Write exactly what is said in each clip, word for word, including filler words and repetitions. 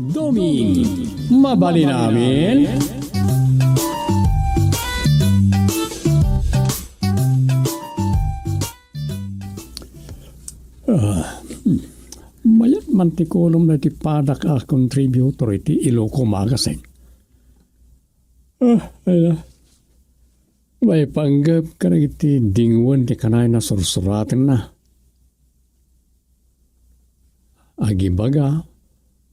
Doming, mabalin amin? Ah, hmm. Mayat man ti kolumna iti padak a contributor iti Iloko Magazine. Ah, ay na. Maipanggep kadagiti dingwen ti kanayon a sursuratenna. Agibaga,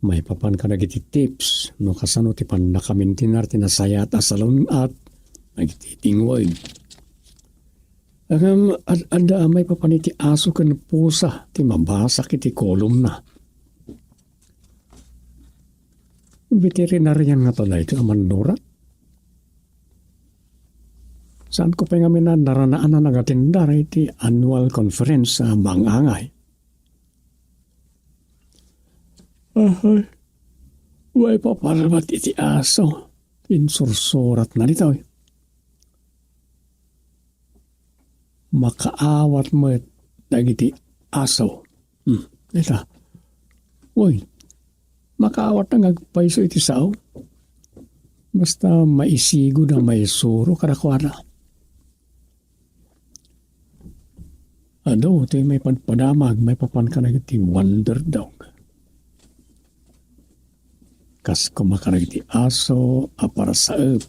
maipapan kadagiti tips no kasano ti pannakamintinar ti nasayaat a salun-at dagiti dingwen. Ngem ad-, adda a maipapan iti aso ken pusa ti mabasak iti kolumna. Veterinarian ngata daytoy a mannurat? Saanko pay ngamin a naranaan a nagatindar iti annual conference a mangangay. Ahay, maipapan met iti aso ti insursuratna ditoy. Makaawat met dagiti aso. Hmm, ita. Uy, makaawatna nga agpayso iti sao. Basta maisigud a maisuro kadakuada. Adu, ti maipadpadamag, maipapan kadagiti wonder dog. Kas koma kadagiti aso a parasaep.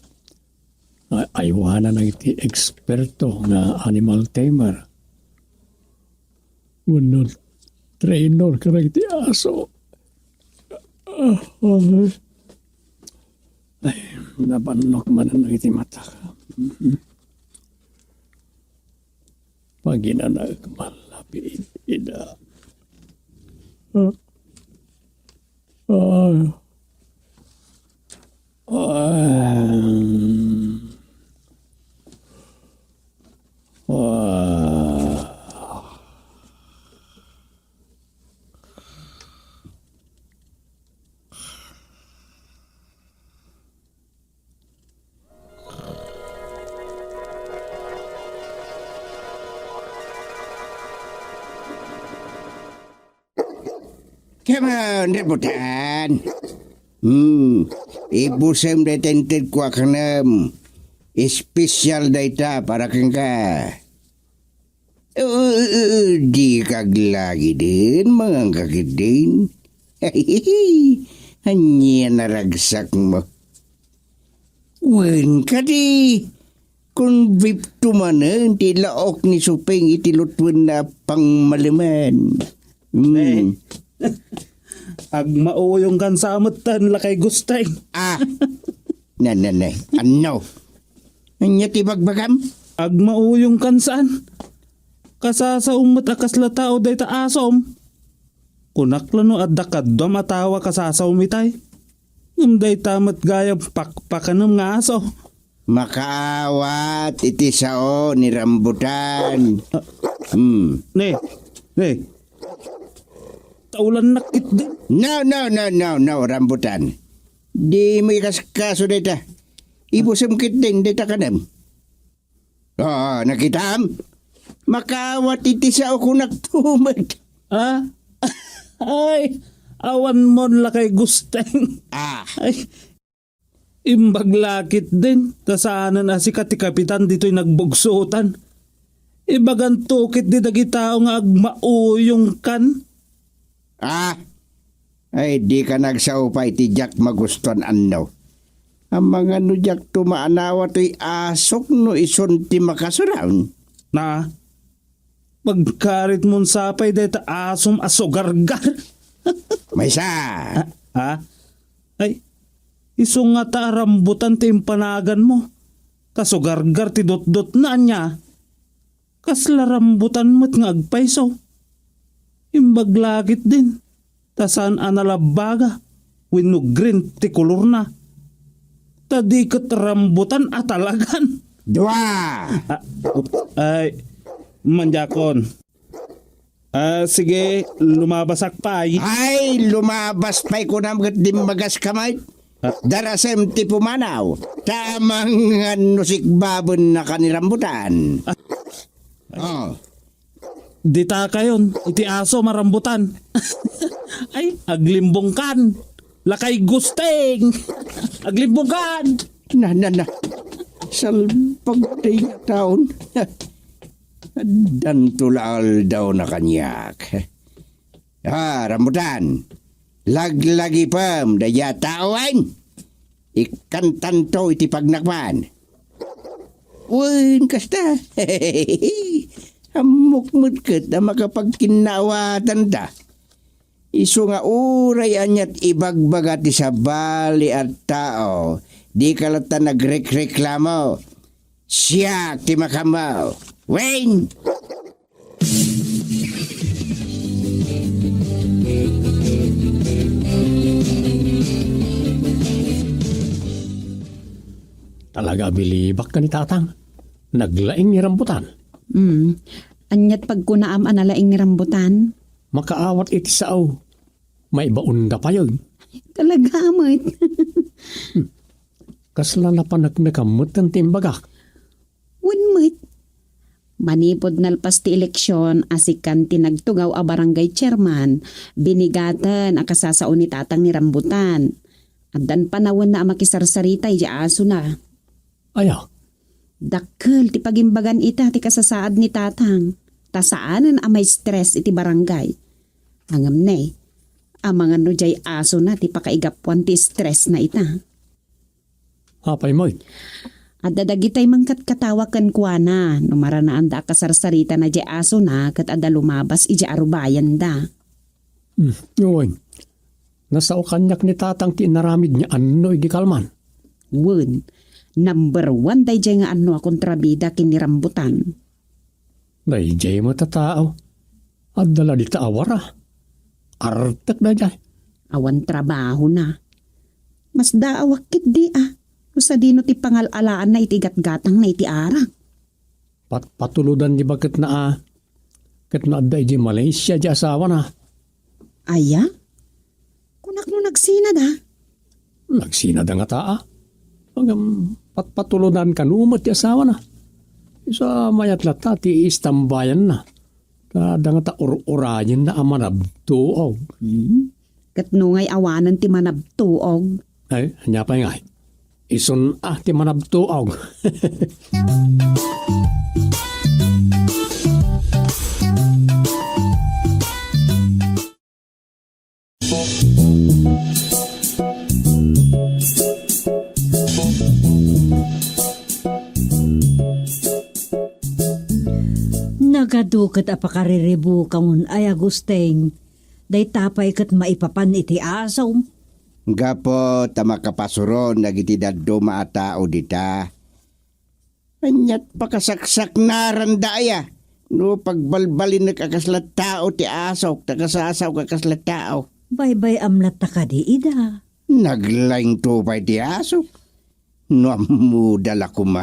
Ay-, aywanana iti eksperto nga animal tamer wenno trainer kadagiti aso. Ah, ah. Ay, nabannok manen iti matak. Mhm. Paginanaek man labi ida. Ah. Ah. Ah. Ah. Come on, rambutan. Hmm, ibusem dayta intedko a kanem. Espesyal dayta para kenka. Oo, dika aglagiden, manganka ketdin. Ania naragsak mo? Wen kadi, convicto manen ti laok ni Suping iti lutwenna a pangmaleman. Hmm. Eh. Agmauyongkan sa metten, Lakay Gusteng. Ah. Na, na, na. Anno? Ania ti bagbagam? Agmauyongkan saan? Kasasaom met a kasla tao dayta asom. Kunak la no adda kaduam a tao a kasasaom itay. Ngem dayta met gayam pakpakanem nga aso. Makaawat iti sao ni Rambutan. Ah. Hmm. Ne, ne. Taulannak ketdin. No, no, no, no, no, Rambutan. Dimo ikaskaso dayta. Ibusem ketdin dayta kanem. Oo, nakitam? Makaawat iti sao kunak tumet. Ah? Ay, awan mon, Lakay Gusteng. Ah. Ay, imbag la ketdin, ta saanen a sika ti kapitan ditoy nagbugsotan. Ibaganto ketdi dagiti tao nga agmauyongkan. Ah, ay, dika nagsao pay ti diak magustuan, anno. Amangan no diakto maanawa toy asok no isun ti makasuraw. Na, pagkaritmon sapay dayta asom a sugargar. Maysa. Ah, ah? Ay, isu ngata a Rambutan ti impanaganmo. Kasugargar ti dutdutna, ania? Kasla Rambutan met nga agpayso. Imbag la ketdin, ta saan a nalabbaga wenno green ti kolorna. Ta di ket Rambutan a talagan. Dua! Ah, ay, mandiakon. Ah, sige, lumabasak pay. Ay, lumabas pay kunam ket dimmagas ka met. Ah. Darasem ti pumanaw. Tamangan no sikbaben na ka ni Rambutan. Ah. Oh. Dita kayon, iti aso marambutan. Ay, aglimbongkan. Lakay Gusteng! Aglimbugan! Na, na, na. Salbag ti nga taon. Addanto la aldaw na kaniak. Ah, Rambutan. Laglagipem daydiay a taoen. Ikkantanto iti pagnakpan. Wen, kasta. Ammok met ket a makapagkinnaawatanta. Isu nga uray aniat ibagbaga ti sabali a tao, dika latta nagrekreklamo. Siak ti makammo. Wen! Talaga a bilibak ken ni Tatang. Naglaing ni Rambutan. Hmm. Aniat pagkunaam a nalaing ni Rambutan? Makaawat iti sao. Maibaonda payen. Talaga met. Kasla napaneknekam met ti imbagak. Wen met. Manipud nalpas ti eleksion a sikan ti nagtugaw a barangay chairman, binigaten a kasasao ni Tatang ni Rambutan. Addan panawenna a makisarsarita idiay asona. Aya? Dakkel ti pagimbagan ita ti kasasaad ni Tatang, ta saanen a ma-stress iti barangay. Ngem ne, amangan no diay asona ti pakaigapuan ti stressna ita. Apay met? Adda dagitay mangkatkatawa kenkuana no maranaanda a kasarsaritana diay asona ket adda lumabas idiay arubayenda. Hmm, wen. Nasao kaniak ni Tatang ti inaramidna anno idi kalman. Wen, number one daydiay nga anno a kontrabida ken ni Rambutan. Daydiay met a tao. Adda la dita awara. Artek daydiay. Awan trabahona. Masdaawak ketdi a. No sadino ti pangal-alaanna iti gatgatangna iti arak. Patpatulodan ni baketna a. Ket no adda idiay Malaysia diay asawana. Aya? Kunak no nagsinada? Nagsinada ngata a. Ngem patpatulodan kano met ti asawana. Isu a mayat latta ti istambayanna. Ta adda ngata ur-urayenna a manabtuog. Hmm? Ket no ngay awanen ti manabtuog? Ay, ania pay ngay? Isun a ti manabtuog. Nagadu ket a pakariribukam, ay Agustin, dayta pay ket maipapan iti asom. Gapu ta makapasuron dagiti dadduma a tao dita. Aniat pakasaksaknaranda aya no pagbalbalinek a kasla tao ti asok ta kasasaok a kasla tao? Baybay-am latta kadi ida. Naglaingto pay ti asok. No ammoda la koma.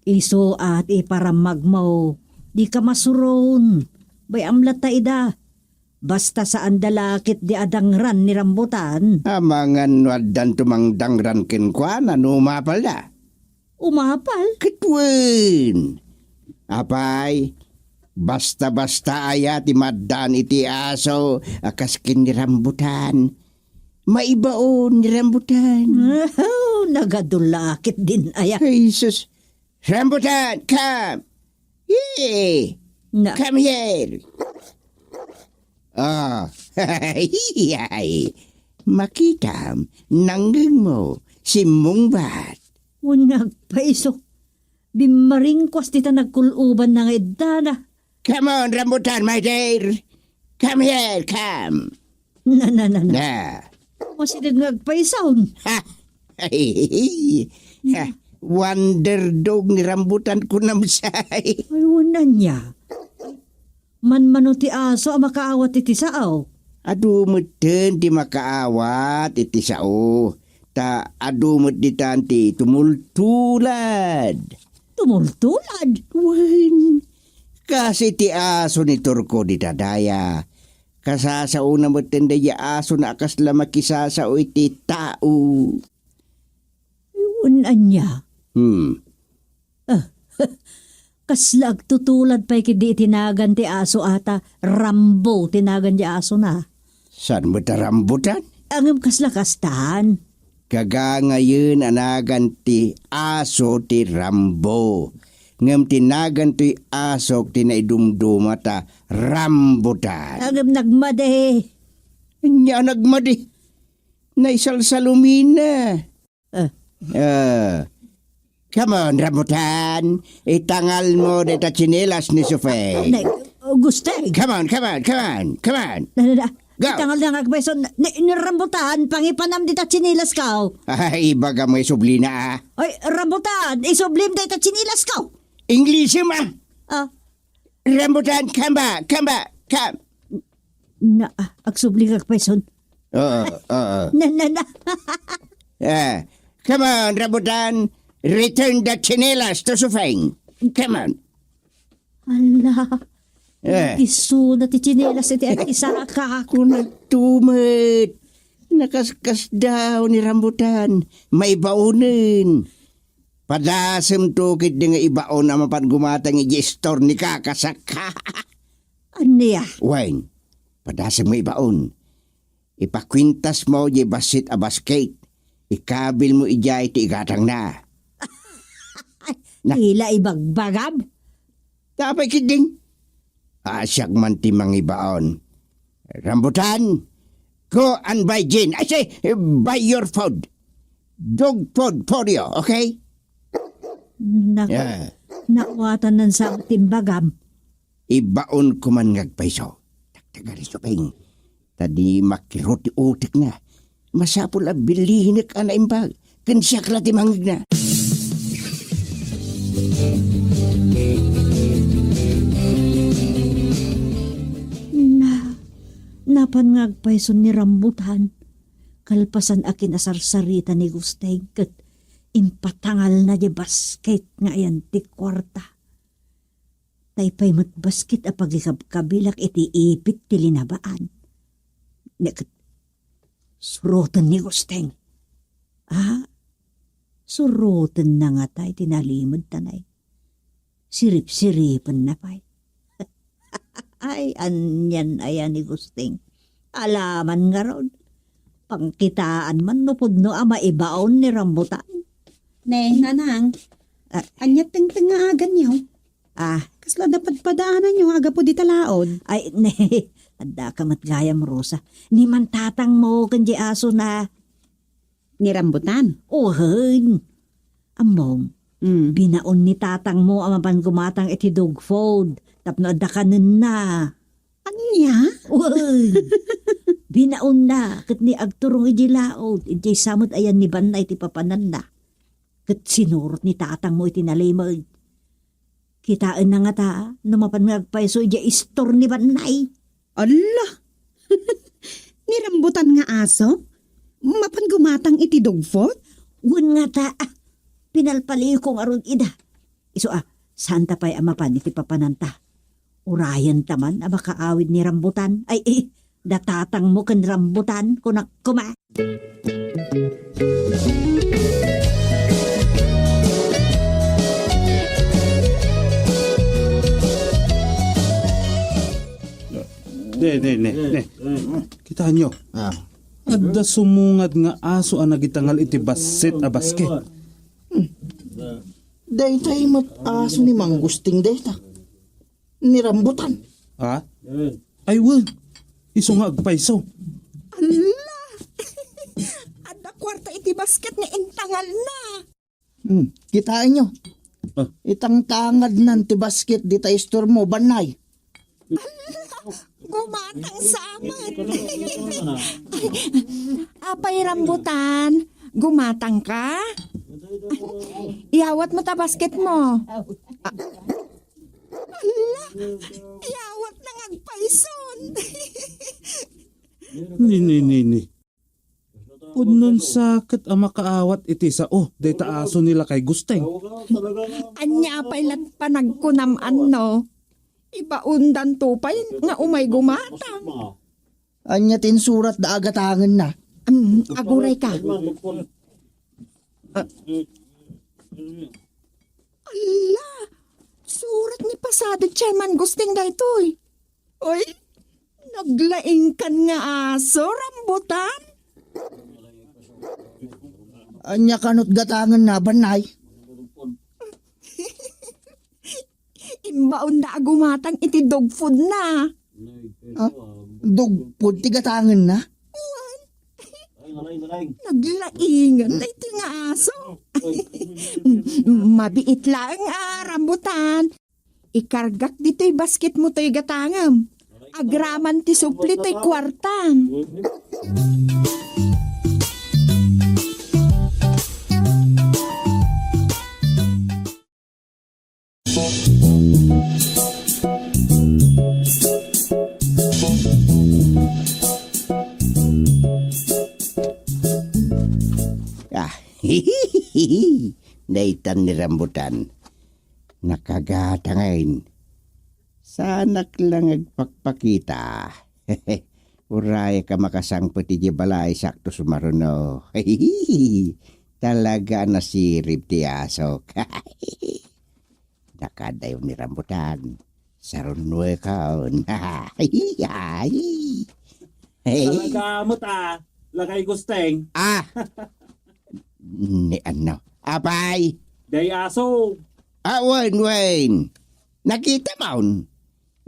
Isu a ti iparammagmo, dika masuron. Bay-am latta ida. Basta saanda la ketdi a dangran ni Rambutan. Amangan no addanto mangdangran kenkuana no umapalda. Umapal? Ket wen. Apay, basta-basta aya ti maaddaan iti aso a kas ken ni Rambutan. Maibaon ni Rambutan. Nagadu la ketdin aya. Ay, sus. Rambutan, come. Hey, Na- come here. Ah, ay, makitam, nangnengmo, simmungbat. Wen nga agpaiso. Bimmaringkuas dita nagkul-obanna nga iddana. Come on, Rambutan, my dear. Come here, come. Na, na, na, na. Na. Masideg nga agpaisaon. Ha! Ha! Wonder dog ni Rambutan kunam say. Ay, wen ania. Manmano ti aso a makaawat iti sao? Adu metten ti makaawat iti sao, ta adu met ditan ti tumultulad. Tumultulad? Wen, kas iti aso ni Turko dita daya. Kasasaona metten daydiay asona a kasla makisasao iti tao. Wen ania? Hmm. Ah, kasla agtutulad pay ketdi iti nagan ti aso ata, Rambo ti nagan ti asona. Saan met a Rambutan? Ngem kasla kastan? Kagangayen a nagan ti aso ti Rambo. Ngem ti nagan toy asok ti naidumduma ta rambutan. Ngem nagmadi. Ania a nagmadi? Naisalsalumina. Ah. Ah. Come on, rambutan. Itangal mo dayta tsinelas ni Sufeng. Nay, Gusteng. Come on, come on, come on, come on. Na, na, na. Go. Itangal na nga agpayso ni, ni rambutan, pangipanam dita tsinelas ko. Ay, ibaga mo isublina, ah. Ay, rambutan, isublim dayta tsinelas ko. Inglisem, ah. Ah. Rambutan, come back, come back, come. Na, ah, agsubli nga agpayson. Oo, oo. Na, na, na. Ah, come on, rambutan. Return the tsinelas to Sufeng. Come on. Ala. Eh. Isu na ti tsinelas iti agisaka. Kunagtumet. Nakaskasdaaw ni rambutan. Maibaonen. Padasem to ketdi nga ibaon a mapan gumatang iti istor ni kakasak. Ania? Wen, padasem nga ibaon. Ipakuintas mo diay bassit a basket. Ikabil mo idiay ti igatangna. Na. Ila ibagbagam? Tapay kidding. Asiak man ti mangibaon. Rambutan, go and buy gin. I say, buy your food. Dog food for you, okay? Nak-, Yeah. Nakuatan nan sa timbagam. Ibaon ko man nga agpayso. Taktaga ni Suping. Ta di makirot ti utek na. Masapul a bilinek a naimbag. Ken siak la ti mangngegna. Na, napan nga agpayson ni Rambutan. Kalpasan a kinasarsarita ni Gusteng ket impatangalna diay basket nga ayan ti kuarta. Tay pay met basket a pagikabkabilak iti ipit ti linabaan. Ket suroten ni Gusteng. Ah, surotenna ngata iti nalimedta nay. Siripsiripenna pay. Ay, anian aya ni Gusteng. Alaman ngarud. Pangkitaan man no pudno a maibaon ni Rambutan. Ne, nanang. Ah. Ania tengteng nga aganyo? Ah. Kasla da padpadaananyo a gapu dita laod? Ay, ne. Adda ka met gayam, Rosa. Ni mantatangmo ken di aso na. Ni Rambutan? Uwen. Ammom, Mm. binaon ni tatangmo a mapan gumatang iti dog food tapno adda kanenna. Ania? Uy! Binaonna ket ni agturong idiay laod, idiay sa met ayan ni Bannay ti papananna. Ket sinurot ni tatangmo iti nalimed. Kitaenna ngata no mapan nga agpayso idiay istor ni Bannay. Alla! Ni Rambutan nga aso? Mapan gumatang iti dog food? Wen ngata, ah, pinalpaliko ngarud ida. Isu a, saanta pay a mapan iti papananta. Urayenta man a makaawid ni Rambutan. Ay, eh, da tatangmo ken Rambutan, kunak koma. Ne, ne, ne, ne. Kitaenyo? Ah. Adda sumungad nga aso a nagitangal iti bassit a basket. Daytay met aso ni Mang Gusting dayta. Ni Rambutan. Ha? Ay, wen. Isu nga agpayso. Alla! Adda kuarta iti basket nga intangalna. Hmm, kitaenyo. Ah. Itangtangadnan ti basket dita istormo, Bannay. Alla! Gumatang sa amin. Apay Rambutan, gumatang ka? Iyawat mo ta basket mo. Ah, Alla! Iyawat na nga agpayson! Ni, ni, ni, ni. Pudnon sa ket a makaawat iti sao dayta aso ni Lakay Gusteng. Ania pay lat panagkunam, anno? Ibaondanto pay nga umay gumatang. Ania ti insurat da agatangenna? Mm, aguray ka. Ah. Alla! Surat ni pasado Chairman Gusting daytoy. Oy, naglaingkan nga aso, Rambutan. Ania kanot gatangenna, Bannay? Imbaonna a gumatang iti dog food na. Ah, dog food ti gatangenna? Naglaingan na iti nga aso. Mabiit laeng a rambutan. Ikargak ditoy basketmo toy gatangem. Agraman ti supli toy kuartam. Ah, daytan ni rambutan. Nakagatangen. Saanak lang agpakpakita. Uray ka makasangpet iti balay sakto sumaruno. Talaga a nasirib ti asok. Nakadayo ni rambutan. Sarunuekon. Ay. Talaga met a, lakay Gusteng. Ah. Ni ano? Apay? Day aso. Ah, wen, wen. Nakita mon?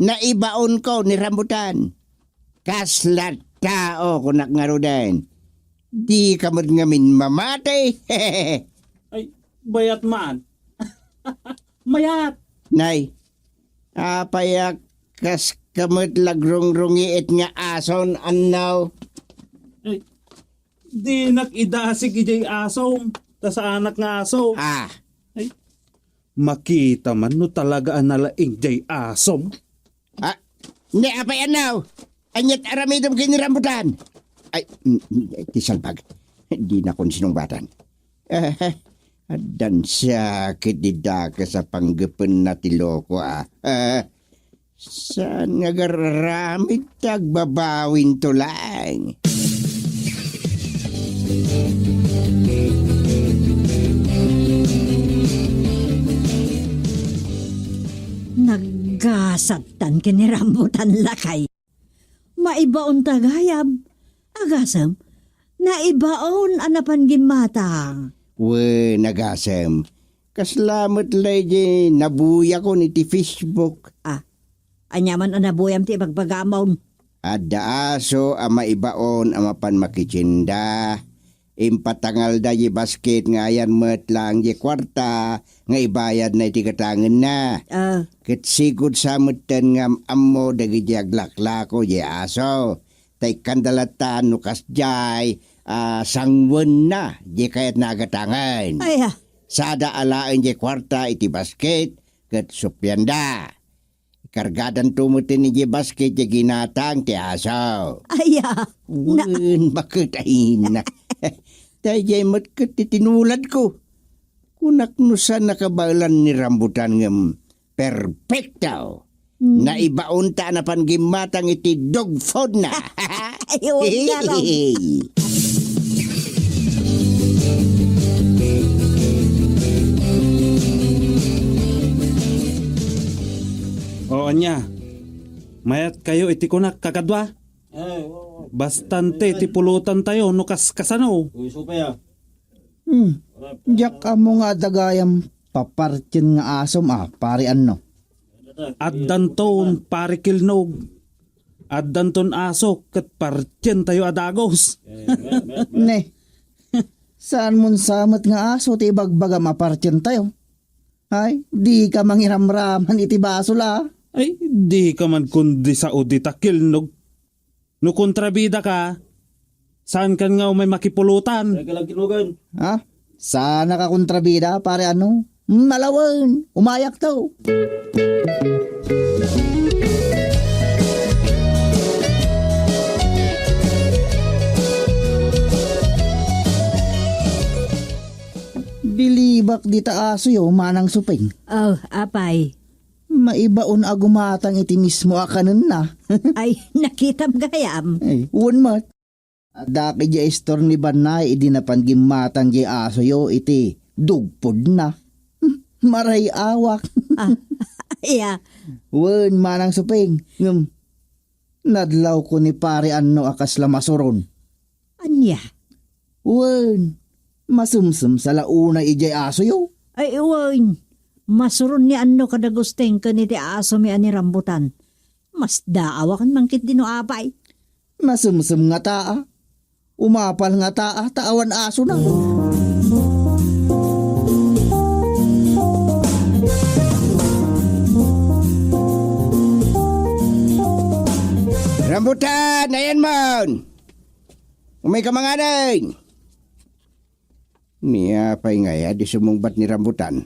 Naibaonko ni rambutan. Kasla tao kunak ngaruden. Di ka met ngamin mamati. Ay, bayat man. Mayat. Nay, apay a kas ka met lagrungrungiit nga ason, annaw? Ay, dinak idasig idiay asom, ta saanak nga aso. Ah. Ay, makita man no talaga a nalaing diay asom. Ah, ni apay annaw? Ania't aramidem ken ni rambutan? Ay, mm, mm, ti salbag. Dinakon sinungbatan. Eh, addan siya ket di dakes a panggepenna ti loko, ah. Eh, saan nga agararamid ta agbabawinto laeng? Naggasattan ken ni rambutan, lakay. Maibaon ta gayam. Agasem, naibaon a napan gimmatang. Wen, agasem, kasla met lay di nabuyakon iti Facebook. Ah, ania man a nabuyam ti ibagbagamon? Adda aso a maibaon a mapan makitienda. Impatangalda di basket nga ayan met laeng di kuarta nga ibayadna iti gatangenna. Ah. Ket sigud sa metten nga am-ammo dagiti aglaklako di aso. Ta ikkanda latta no kasdiay a sangwenna di kayatna a gatangen. Ay, ah. Sada alaen di kuarta iti basket ket suppianda. Kargadanto metten idiay basket ti ginatang ti aso. Aya, na- Wen, bakit ay na? Daydiay met ket ti tinuladko. Kunak no saan nakabaelan ni rambutan ngem perfecto. Hmm. Naibaon ta a napan gimmatang iti dog food na. Ay, huwag na raw. O, ania? Mayat kayo iti kunak, kakadua? Ay, oo. Bastante ti pulutan tayo no kas-, kasano? Uy, supay, ah. Hmm. Diak ammo nga adda gayam papartien nga asom, ah, pare Anno. Addanton pare Kilnog. Addanton aso ket partien tayo a dagus. Ne. Saan mon sa met nga aso ti ibagbagam a partien tayo? Ay, di ka mangiramraman iti basol, ah. Ay, di ka man kundi sao dita Kilnog. No kontrabida ka, saan kan nga umay makipulutan? Ay, kalag kinugan. Ha? Sana ka kontrabida, pare Anno? Nalawen, umayak to. Bilibak dita asoyo, Manang Suping. Oh, apay. Maibaon a gumatang iti mismo a kanenna. Ay, nakitam gayam. Ay, wen met. Adda idiay istor ni Bannay idi napan gimmatang diay asoyo iti dog food na. Maray-awak. Ah, iya. Wen, Manang Suping, ngem nadlawko ni Pare Anno a kasla masuron. Ania? Wen, Masemsem sa la unay idiay asoyo. Ay, wen. Masuron ni Anno kada Gusteng ken iti asomi a ni Rambutan. Masdaawakan man ketdi no apay. Masemsem ngata a. Umapal ngata a, ta awan asona. Rambutan, ayan man. Umayka manganen. Ni apay ngay a di sumungbat ni Rambutan?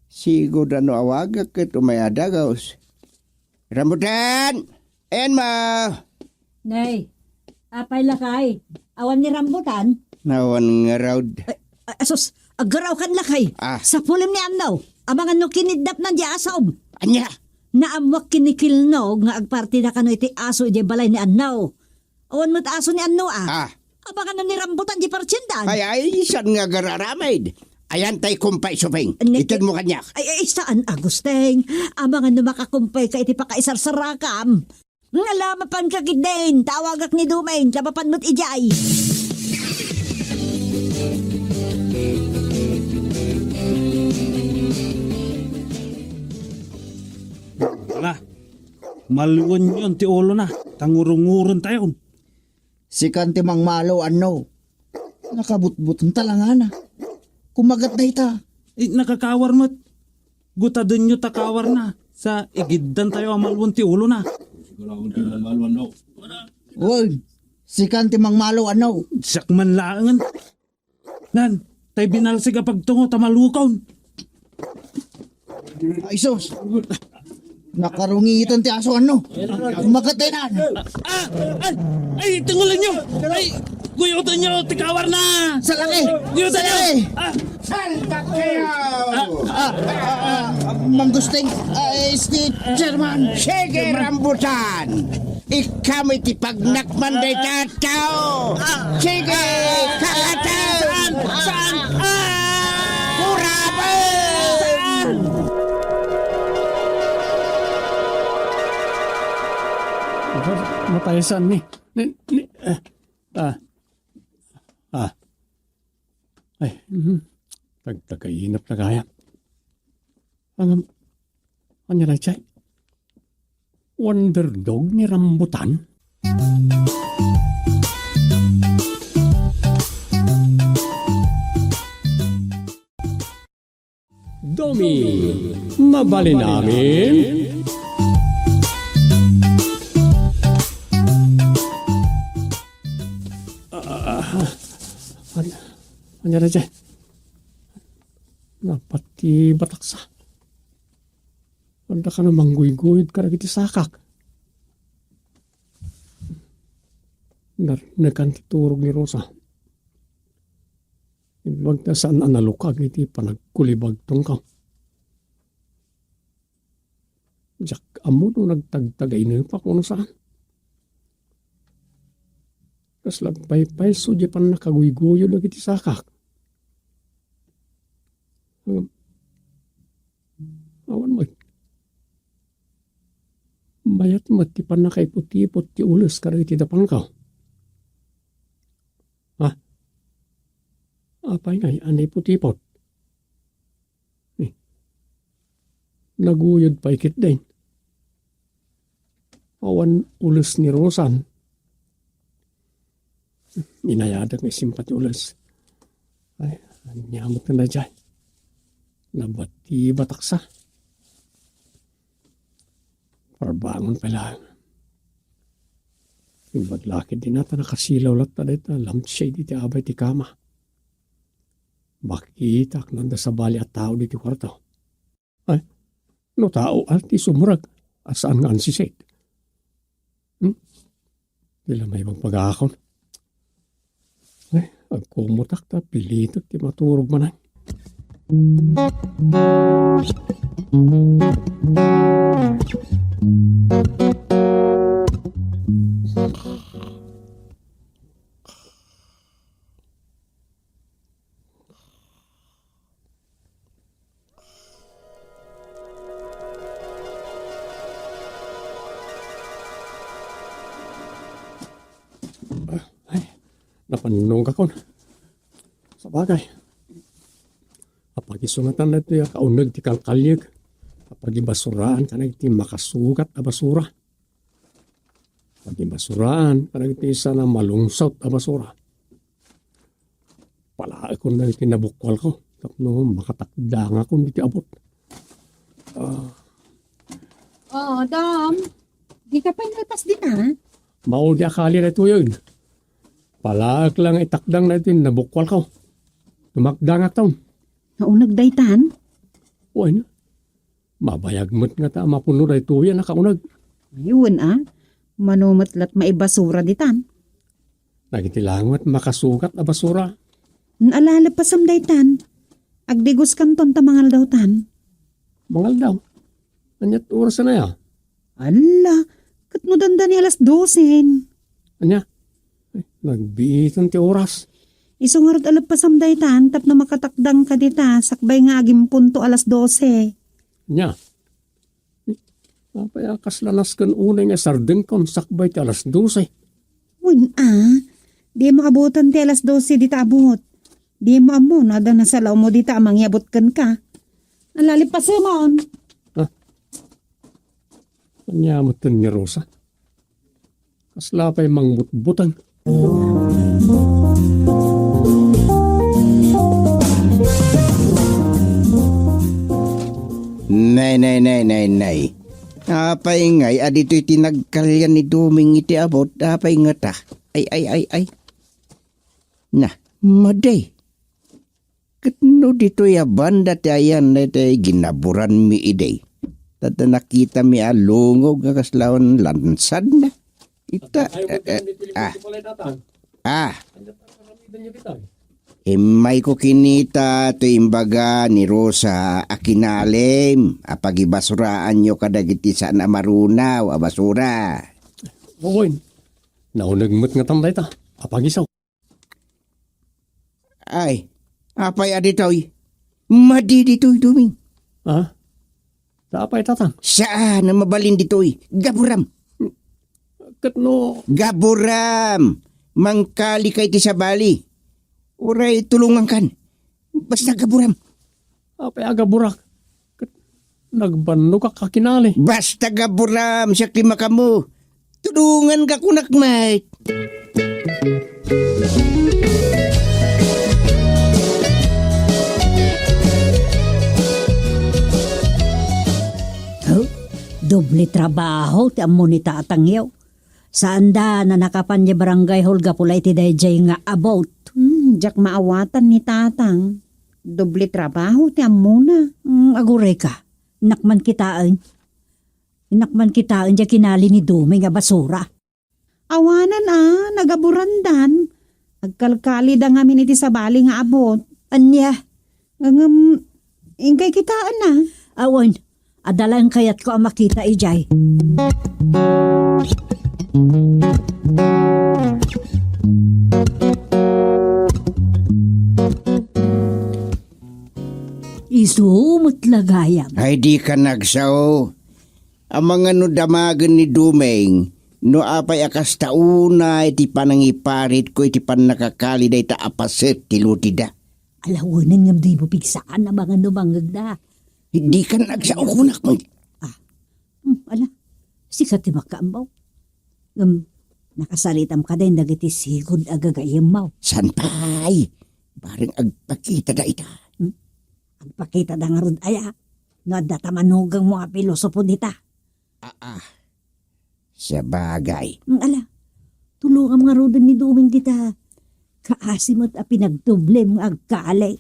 Sigud a no awagak ket umay a dagus. Rambutan! Ayan mo! Nay, apay lakay? Awan ni Rambutan? Awan ngarud. Ay, ay, asus, aggaraw kan lakay. Ah. Sapulem ni Anno. Amangan no kinidnapnan di asom. Ania? Naammoak ken ni Kilnog nga agpartida kano iti aso idiay balay ni Anno. Awan met aso ni Anno a. Ah. Amangan no ni Rambutan di partiendan. Ay, ay, saan nga agar-aramid? Ayan tay kumpay, Suping. Ne- Itedmo kaniak. Ay, ay, saan, Agusteng? Amangan no makakumpay ka iti pakaisarsarakam. Nga la mapan ka ketdin, tawagak ni Dumeng, ta mapan met idiay. Ala, maliwenyon ti ulona, ta ngurungurontayon. Sikan ti mangmalo, Anno. Nakabutbut ta langana. Kumagat dayta. Eh, nakakawar met. Gutadenyo ta kawarna. Sa igiddantayo a malwen ti ulona. Wen, sikan ti mangmalo, Anno. Siak man laengen. Nan, tay binalsig a pagtungo ta malukon. Ay, sus! Nakarungitan ti aso, Anno? Kumagat dayta. Ah! Ay! Ay! Tungulanyo! Ay! Guyotenyo ti kawarna! Salaki! Guyotenyo! Salaki! Ah! Salbak kayo! Ah! Ah! Ah! Mang Gusteng, ah, este, Chairman! Sige, Rambutan! Ikam iti pagnakman dayta a tao. Sige, kakataw. Saan? Saan? Ah! Kurapay! Saan? Matay saan ni? Ni, ni, eh, ah. Ah. Ay, mhm. Tagtagainap na kaya. Ang, ania dayta? Wonder Dog ni Rambutan? Domi, mabalin amin? Ah, an-, ania dayta? Napati bataksa. Adda kano mangguyguyod kadagiti sakak. Narnekan ti turog ni Rosa. Imbag ta saan a nalukag iti panagkulibag tungkaw. Diak ammo no nagtagtagainepak wenno saan. Kasla agpaypayso diay pannakaguyguyod dagiti sakak. Ngem, awan met. Mayat met ti pannakaiputipot ti ules kadagiti dapangko. Ha? Apay ngay a naiputipot? Eh, naguyod pay ketdin. Awan ules ni Rosan. Inayadak nga isimpat ti ules. Ay, ania met nga daydiay? Nabatibataksa. Parbangon pay laeng. Imbag la ketdin a ta nakasilaw latta dayta lampshade iti abay ti kama. Makitak no adda sabali a tao ditoy kuarto. Ay, no tao a ti sumrek a saan nga ansisit. Hmm? Di la maibagbaga akon. Ay, agkummutak ta pilitek ti maturog manen. Ay, napannungakon. Sabagay, apag isu ngatan daytoy a kauneg ti kalkaliek, apagibasuraan kadagiti makasugat a basura. Apagibasuraan kadagiti saan a malungsot a basura. Palaekon dagiti nabukualko tapno makatakdangakon iti abut. Ah. Oh, Dom. Di ka pa inalpas din, ah? Maudi a kali daytoyen. Palaek lang itakdang dagiti nabukualko. Tumakdangakon. Nauneg daytan? Wen, mabayag met ngata a mapuno daytoyen a kauneg. Ay, wen, ah. Mano met la't maibasura ditan? Dagiti laeng met makasugat a basura. Ala, leppasem daytan. Agdigoskanton ta mangaldawtan. Mangaldaw? Ania't oras a naya? Ala, ket no dandani alas dosen. Ania? Ay, nagbiitan ti oras. Isu ngarud a leppasem daytan tapno makatakdangka dita sakbay nga agimpunto alas dose. Ania? Apay a kasla nasken unay nga sardengkon sakbay ti alas dose? Wen, a, dimo abutan ti alas dose dita abut. Dimo ammo no adda nasalaomo dita a mangyabut kenka. Ala, leppasemon. Ah. Ania met ni Rosa? Kasla pay mangbutbuteng. Nay, nay, nay, nay, nay. Apay ngay a ditoy ti nagkalian ni Doming iti abut? Apay ngata? Ay, ay, ay, ay. Na, madi. Ket no ditoy a banda ti ayan daytoy ginaburanmi idi. Tadda nakitami a lungog nga kasla awan lansadna. Ita, eh, eh, ah. Ah. Immayko kinita toy imbaga ni Rosa a kinalem a pagibasuraanyo kadagiti saan a marunaw a basura. Wen, nauneg met ngatan dayta a pagisaw. Ay, apay a ditoy? Madi ditoy, Doming. Ha? Apay, Tatang? Saan a mabalin ditoy. Gaburam. Ket no gaburam, mangkalika iti sabali. Uray tulongankan. Basta gaburam. Apay a gaburak? Ket nagbannogak a kinali. Basta gaburam, siak ti makaammo. Tulonganka kunak met. Huh? Doble trabaho ti ammo ni tatangyo. Saanda a nakapan diay barangay hall gapu la iti daydiay nga abut. Hmm, diak maawatan ni tatang. Doble trabaho ti ammona. Hmm, agurayka. Innak man kitaen. Innak man kitaen diay kinali ni Doming a basura. Awanan a, nagaburandan. Agkalkalida ngamin iti sabali nga abut. Ania? Ngem, inkay kitaenna? Awan, adda laeng kayatko a makita idiay. Isu met la gayam. Ay, dika nagsao. Amangan no damagen ni Doming, no apay a kasta unay ti panangiparitko iti pannakakali dayta a paset ti lotida. Ala, wen, ngem dimo pigsaan amangan no mangngegna. Dika nagsao kunak. Ah, hmm, ala, sika ti makaammo. Ngem, nakasaritam kadi dagiti sigud a gagayyemmo. Saan pay? Bareng agpakitada ita. Hmm? Agpakitada ngarud aya? No adda ta manugangmo a pilosopo dita. Aa, sabagay. Mm, ala, tulongam ngaruden ni Doming dita. Kaasi met a pinagtublem nga agkali.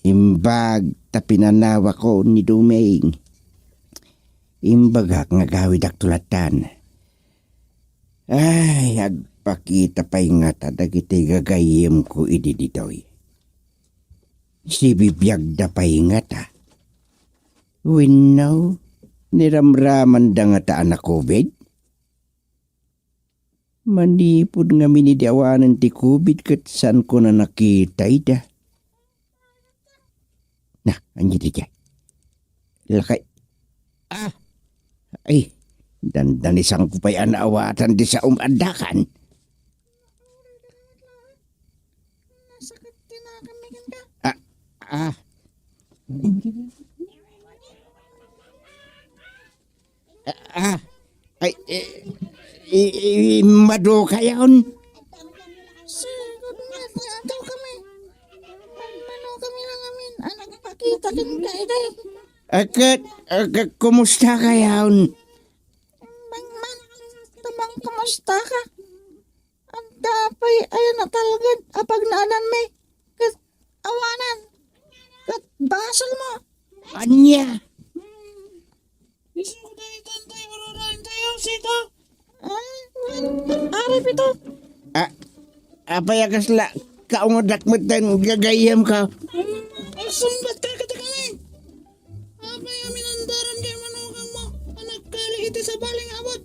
Imbag ta pinanawakon ni Doming. Imbagak nga agawidak tulatan. Ay, agpakita pay ngata dagiti gagayyemko idi ditoy. Sibibiagda pay ngata. Wenno, niramramanda ngata a na-covid? Manipud ngamin idi awanen ti covid ket saanko a nakita ida. Na, ania daydiay? Lakay. Ah! Ay, dandanisanko pay a naawatan ti saom addakan. Nasakit ti nakam mi kenka. Ah, ah. Ah, ay, eh, i-, i-, madukayon. Sige, adda kami. Magmano kami lang amin. Anak, pakita kenka, ide. Ah, ket, ah, ket, kumusta kayon? Bang man, tumang kumusta ka? Adda pay aya natalged a pagnaananmi, ket awanan, ket basolmo. Ania? Isu daytan tay ururaentayo, sita? Ah, ari pito. Ah, apay a kasla kaungodak metten gagayyemko? Hmm, sumbat ka kadakami. Apay a minandaran diay manugangmo a nagkali iti sabali nga abut?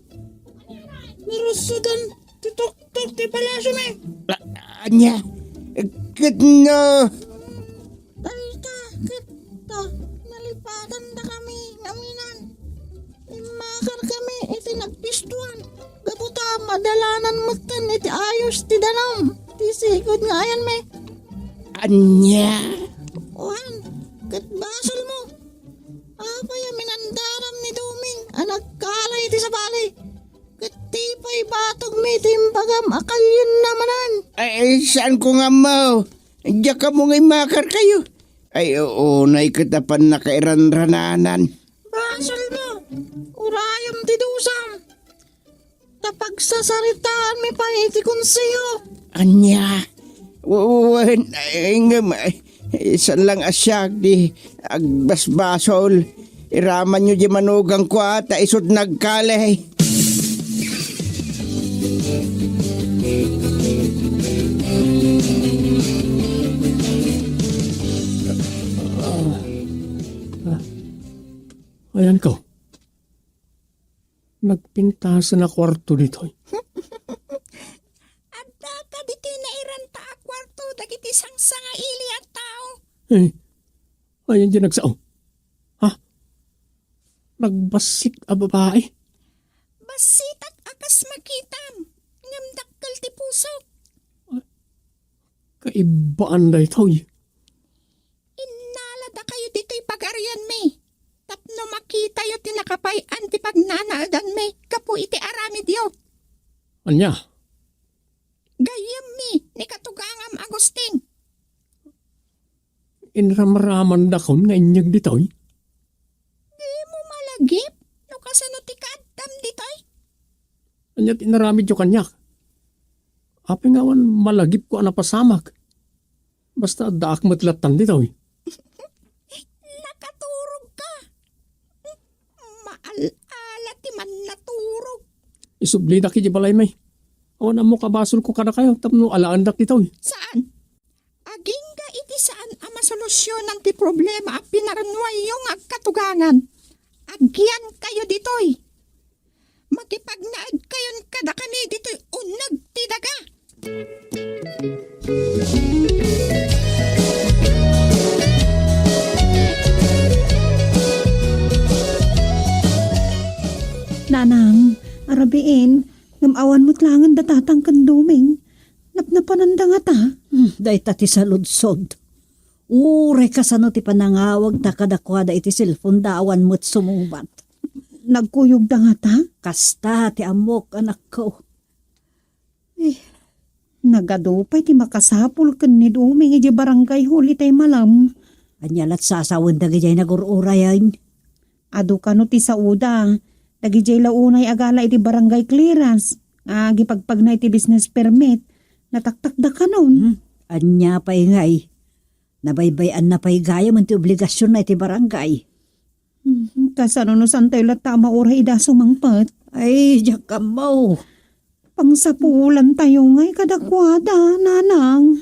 Narussodan ti tuktok ti palasiomi. A-, ania? Ket no? Dayta, ket ta, nalipatandakami naminan. Immakarkami iti nagpistoan. Gapu ta madalanan metten iti ayos ti danum ti sigud nga ayanmi. Ania? Wen, ket basolmo. Apay a minandaram ni Doming a nagkali iti sabali? Ket ti pay batogmi ti imbagam a kalienna manen. Ay, saanko nga ammo. Diak ammo nga immakarkayo. Ay, unay ket a pannakairanrananan. Basolmo, urayem ti dusam. Ta pagsasaritaanmi pay iti konseho. Ania? Wen, ay, ngem, ay, saan lang a siak ti agbasbasol. Iramanyo diay manugangko a ta isut' nagkali. Ayanko. Nagpintasen a kuarto ditoy. Adda kaditoy nairanta a kuarto dagiti sangsangaili a tao. Eh, ayan diay nagsao? Ha? Nagbassit a babai? Bassitak a kas makitam, ngem dakkel ti pusok. Kaibbaan daytoy. Innaladakayo ditoy pagarianmi tapno makitayo ti nakapay-an ti pagnanaedanmi gapu iti aramidyo. Ania? Gayyemmi ni katugangam Agustin. Inramramandakon nga inyeg ditoy? Dimo malagip no kasano ti kaaddam ditoy? Ania ti inaramidyo kaniak? Apay nga awan malagipko a napasamak? Basta addaak met lattan ditoy. Nakaturogka. Maal-ala ti mannaturog. Isublidak iti balaymi. Awan ammok a basolko kadakayo tapno alaendak ditoy. Saan? Agingga iti saan a masolusionan ti problema a pinarennuayyo nga agkatugangan. Agyankayo ditoy. Makipagnaedkayon kadakami ditoy uneg ti daga. Nanang, arabiin, ngem awan met laengen da tatang ken Doming. Napnapananda ngata? Hmm, dayta ti saludsod. Uray kasano ti panangawagta kadakuada iti cellphone da awan met sumubat. Nagkuyogda ngata? Kasta ti ammok, anakko. Eh, nagadu pay ti makasapul ken ni Doming idiay barangay hall itay malem. Ania lat sasawen dagidiay nagur-urayen? Adu kano ti saoda, dagidiay la unay a gala iti barangay clearance, nga agipagpagna iti business permit, nataktakda kanon. Hmm, ania pay ngay? Nabaybay-anna pay gayam ti obligasionna iti barangay. Hmm, kasano no saantayo latta a mauray ida sumangpet? Ay, diak ammo. Pangsapulantayo ngay kadakuada, nanang.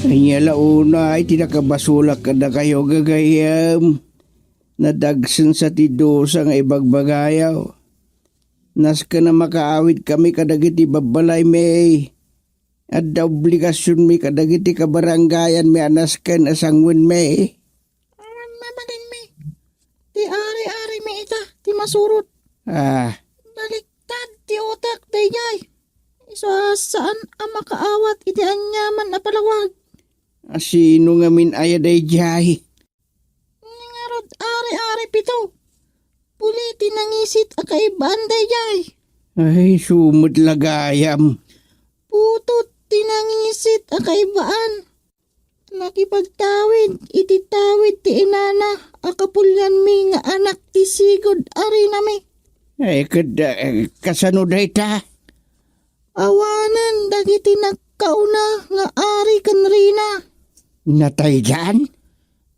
Ay, Ania la unay ti nakabasolak kadakayo, gagayyem. Nadagsensa ti dusa nga ibagbagayo. Nasken a makaawidkami kadagiti babbalaymi. Adda obligasionmi kadagiti kabarangayanmi a nasken a sanguenmi. Awan mabalinmi. Ti ari-arimi ita ti masurot. Ah. Baliktad ti utek daydiay. Isu a saan a makaawat iti aniaman a palawag. A sino ngamin aya daydiay? Ni ngarud ari-ari pito. Puli ti nangisit a kaibaan daydiay. Ay, sumet la gayam. Putot ti nangisit a kaibaan. Nakipagtawid iti tawid ti inana a kapulianmi nga anak ti sigud a rinami. Ay, ket, eh, kasano dayta? Awanen dagiti nagkauna nga ari ken rina. Nataydan?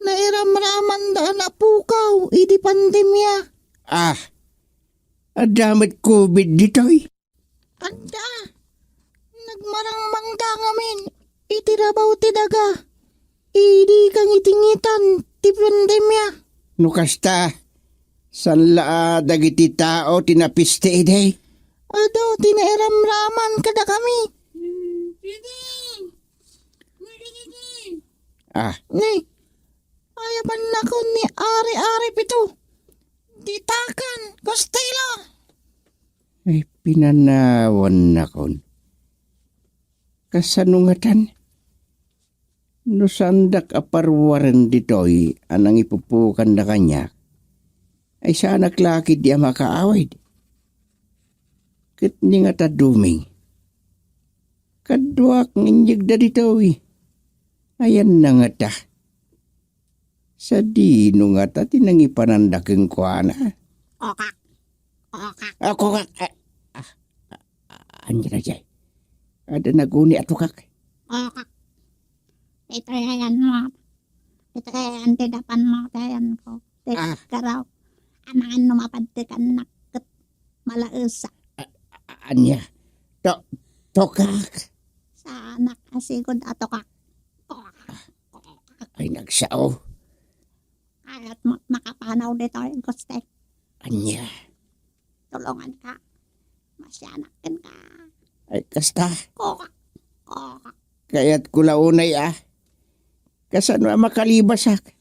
Nairamramanda a napukaw iti pandemia. Ah, adda met covid ditoy? Adda. Nagmarangmangda ngamin iti rabaw ti daga. Idi kangitingitan ti pandemia. No kasta, saan la a dagiti tao ti napiste idi? Adu ti nairamraman kadakami. Ah. Ni, ayabannakon ni Ari-Ari Pito. Ditakan, Costello. Ay, pinanawannakon. Kasano ngatan? No saandak a paruaren ditoy a nangipupukanna kaniak, ay saanak la ketdi a makaawid. Ket ni ngata Duming, kaduak nga inyegda ditoy. Ayanna ngata? Sadino ngata ti nangipananda kenkuana? Kokak. Kokak. Ah, kokak. Ah, ah, ah, ania daydiay? Adda naguni a tukak. Kokak. Itoy ayanmo. Itoy ayan ti dapanmo, ti ayanko. Ti Ah. karaw. Amangan no mapadti kannak ket malaesa. A-, a-, ania? To-, tukak? Saanak a sigud a tukak. Kokak. Ay, nagsao. Kayatmo makapanaw ditoy, Guste. Ania? Tulonganka. Masianak kenka. Ay, kasta. Kokak. Kokak. Kayatko la unay, ah. Kasano a makalibasak?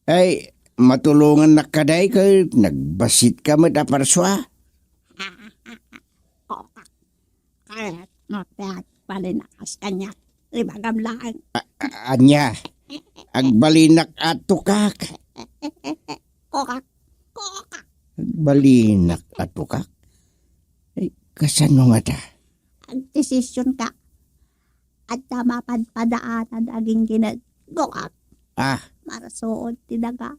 Ay, matulongannak kadi ket nagbasitka met a parsua. Kokak. Kayatmo ti agbalinak kaniak. Ibagam laeng. A-, a-, ania? Agbalinak a tukak. Kokak. Kokak. Agbalinak a tukak? Ay, kasano ngata? Agdesisionka. Adda mapadpadaanan a ginggined. Kokak. Ah. Marsuod ti daga.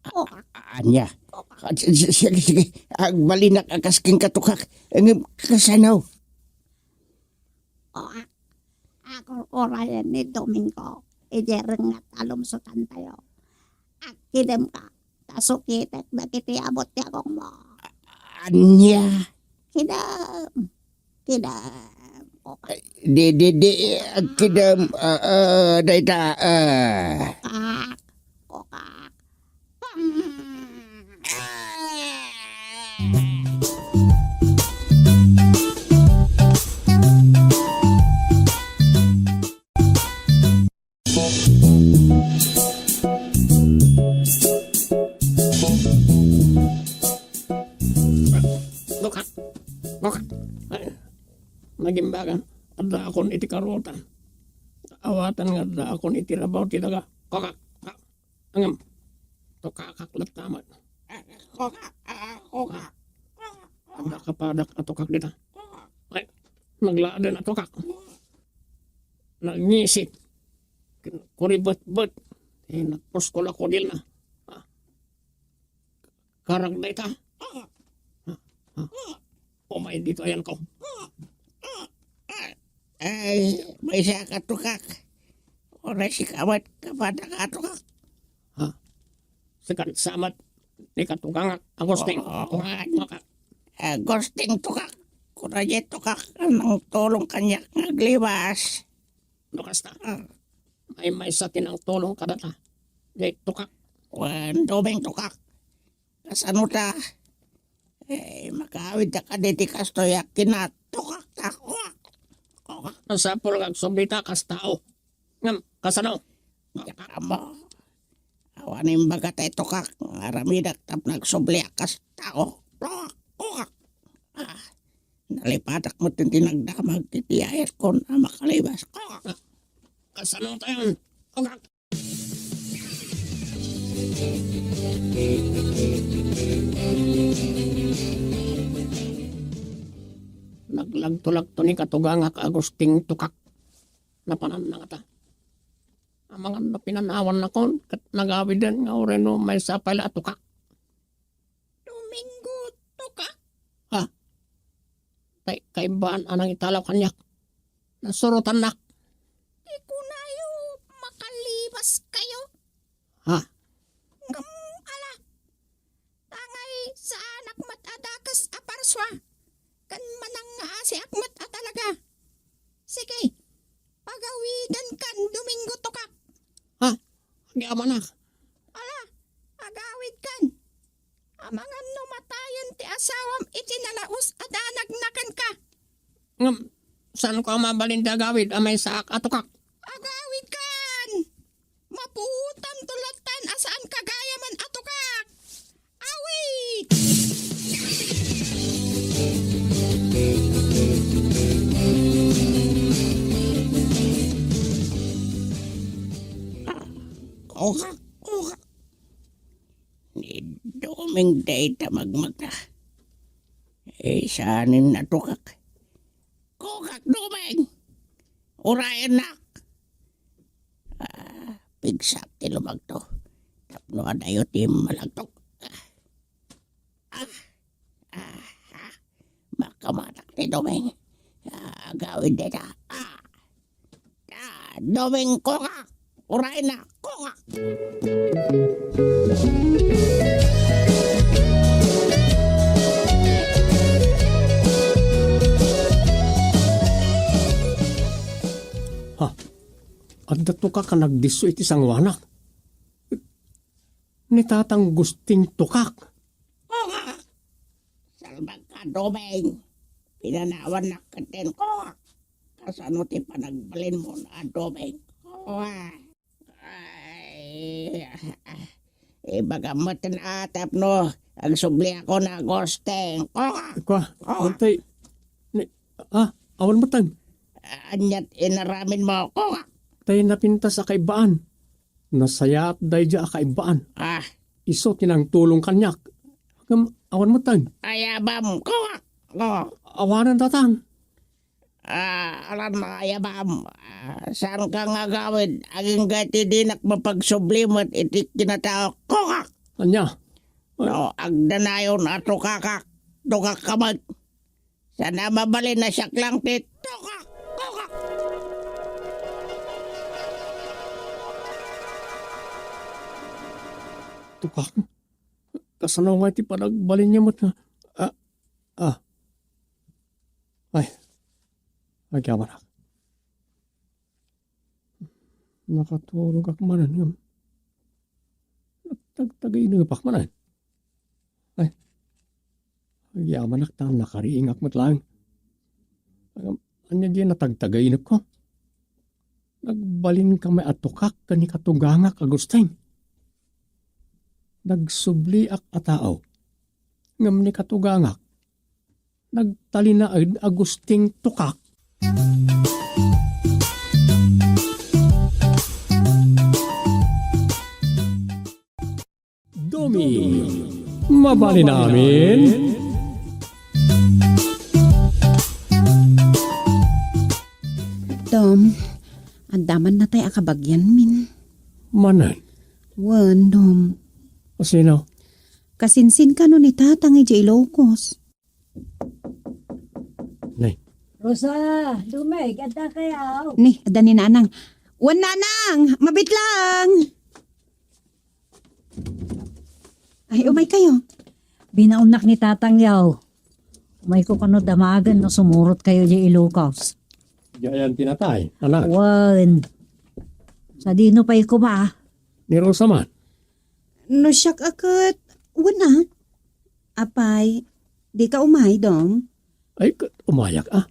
Kokak. A-, ania? Kokak. Ah, si-, si-, sige, sige. Agbalinak a kas kenka, tukak. Ngem kasano? Kokak. Akurkurayen ni Domingo idiay rengnget a lumsotantayo. Agkidemka, ta sukitek dagiti abut ti agongmo. Ania? Kidem. Kidem. Kokak. Di, di, di, agkidem, ah, ah, dayta, ah. Kokak. Kokak. Kokak! Kokak! Ay, nagimbagan. Addaakon iti karuotan. Awaten nga addaakon iti rabaw ti daga. Kokak! Ngem, tukakak latta met. Kokak! Kokak! Adda kapadak a tukak dita. Ay, nagladen a tukak. Nangisit. Kuribetbet. Eh, nagpuskol a kudilna. Ah. Karag dayta. Ah. Ah. Umay dito ayanko. Ay, maysa ka tukak. Uray sika met kapadak a tukak. Ha? Sika sa met ni katukangak, Agustin. Oo. Tukak, tukak. Agustin, tukak. Kuraje, tukak. Anong tulong kaniak nga aglibas? No kasta, maymaysa ti nangtulong kadata. Jay tukak. Wen, Doming tukak. Kasano ta? Eh, makaawid ta kadi ti kastoy a kinatukak ta. Kuak! Kuak! Nasapul nga agsublita kas tao. Ngem, kasano? Diak ammo. Awan imbaga tay tukak nga aramidak tapno agsubliak kas tao. Kuak! Kuak! Ah, nalipatak met ti nagdamag iti ayat kon a makalibas. Kuak! Kasano tayon? Kuak! Naglagto-lagto ni katugangak Agustin tukak. Napananna ngata. Amangan no pinanawannakon ket nagawiden nga uray no maysa pay la a tukak. Domingo, tukak. Ha? Tay kaibbaan a nangitalaw kaniak. Nasurotannak. Ti kunayo, makalibaskayo. Ha? Ngem, ala, tangay saanak met a dakes a parsua, ken manangngaasiak met a talaga. Sige, pagawidenkan Domingo, tukak. Ha? Agyamanak. Ala, agawidkan. Amangan no matayen ti asawam iti nalaus a danagna kenka. Ngem, saanko a mabalin ti agawid a maysaak a tukak? Agawidkan! Mapuotamto latta a saanka gayamen a tukak. Awit! Kuak, kuak. Ni Doming dayta magmagna. Eh, saanen a tukak. Kuak, Doming! Urayennak! Ah, pigsak ti lumagto. Tapno adayo ti malagtok. Ah, ah, ah, ah. Makamatak ti Doming. Ah, agawid dayta. Ah. Ah, Doming, kuak! Urayna, kuak! Ha? Adda tukak a nagdisso iti sangoanak. Ni Tatang Gusting tukak. Kuak! Salbagka, Doming. Pinanawannak ketdin, kuak. Kasano ti panagbalinmo a Doming? Kuak. Ay, ah, ah. Ibagam met a tapno agsubliakon a Gusting. Kuak! Kuak, kuak. Antay, ni, ah, awan met. Aniat inaramidmo, kuak? Tay napintas a kaibbaan. Nasayaat daydiay a kaibbaan. Ah. Isu ti nangtulong kaniak. Ngem awan met. Ayabam, kuak! Kuak! Awanen, Tatang. Ah, alanna, ayabam. Ah, saanka nga agawid, agingga ti dinak mapagsubli met iti kinatao. Kuak! Ania? No, agdanayon a tukakak, tukakka met. Saan a mabalin a siak lang ti tukak, tukak. Tukak? Kasano nga ti panagbalinyo met nga, ah, ah. Ay, agyamanak. Nakaturogak manen ngem nagtagtagainepek manen. Ay, agyamanak ta nakariingak met laeng. Ngem, ania diay natagtagainepko? Nagbalinka met a tukak ken ni katugangak Agustin. Nagsubliak a tao, ngem ni katugangak, nagtalinaed a Gusting tukak. Domi, mabalin amin. Dom, adda man natay a kabagianmin. Manen? Wen, Dom. O sino? Kasinsinkaano ni Tatang idiay Ilocos. Nay. Rosa, Doming, adda kayo? Ni, adda ni Nanang. Wen, Nanang, mabit lang. Ay, umay kayo. Binaonnak ni Tatang yaw. Umayko kano damagen no sumurot kayo di Ilocos. Diayan ti natay, anak. Wen. Sadino pay koma? Ni Rosa man. No siak a ket, wen a. Apay, dika umay, Dom? Ay, ket umayak a.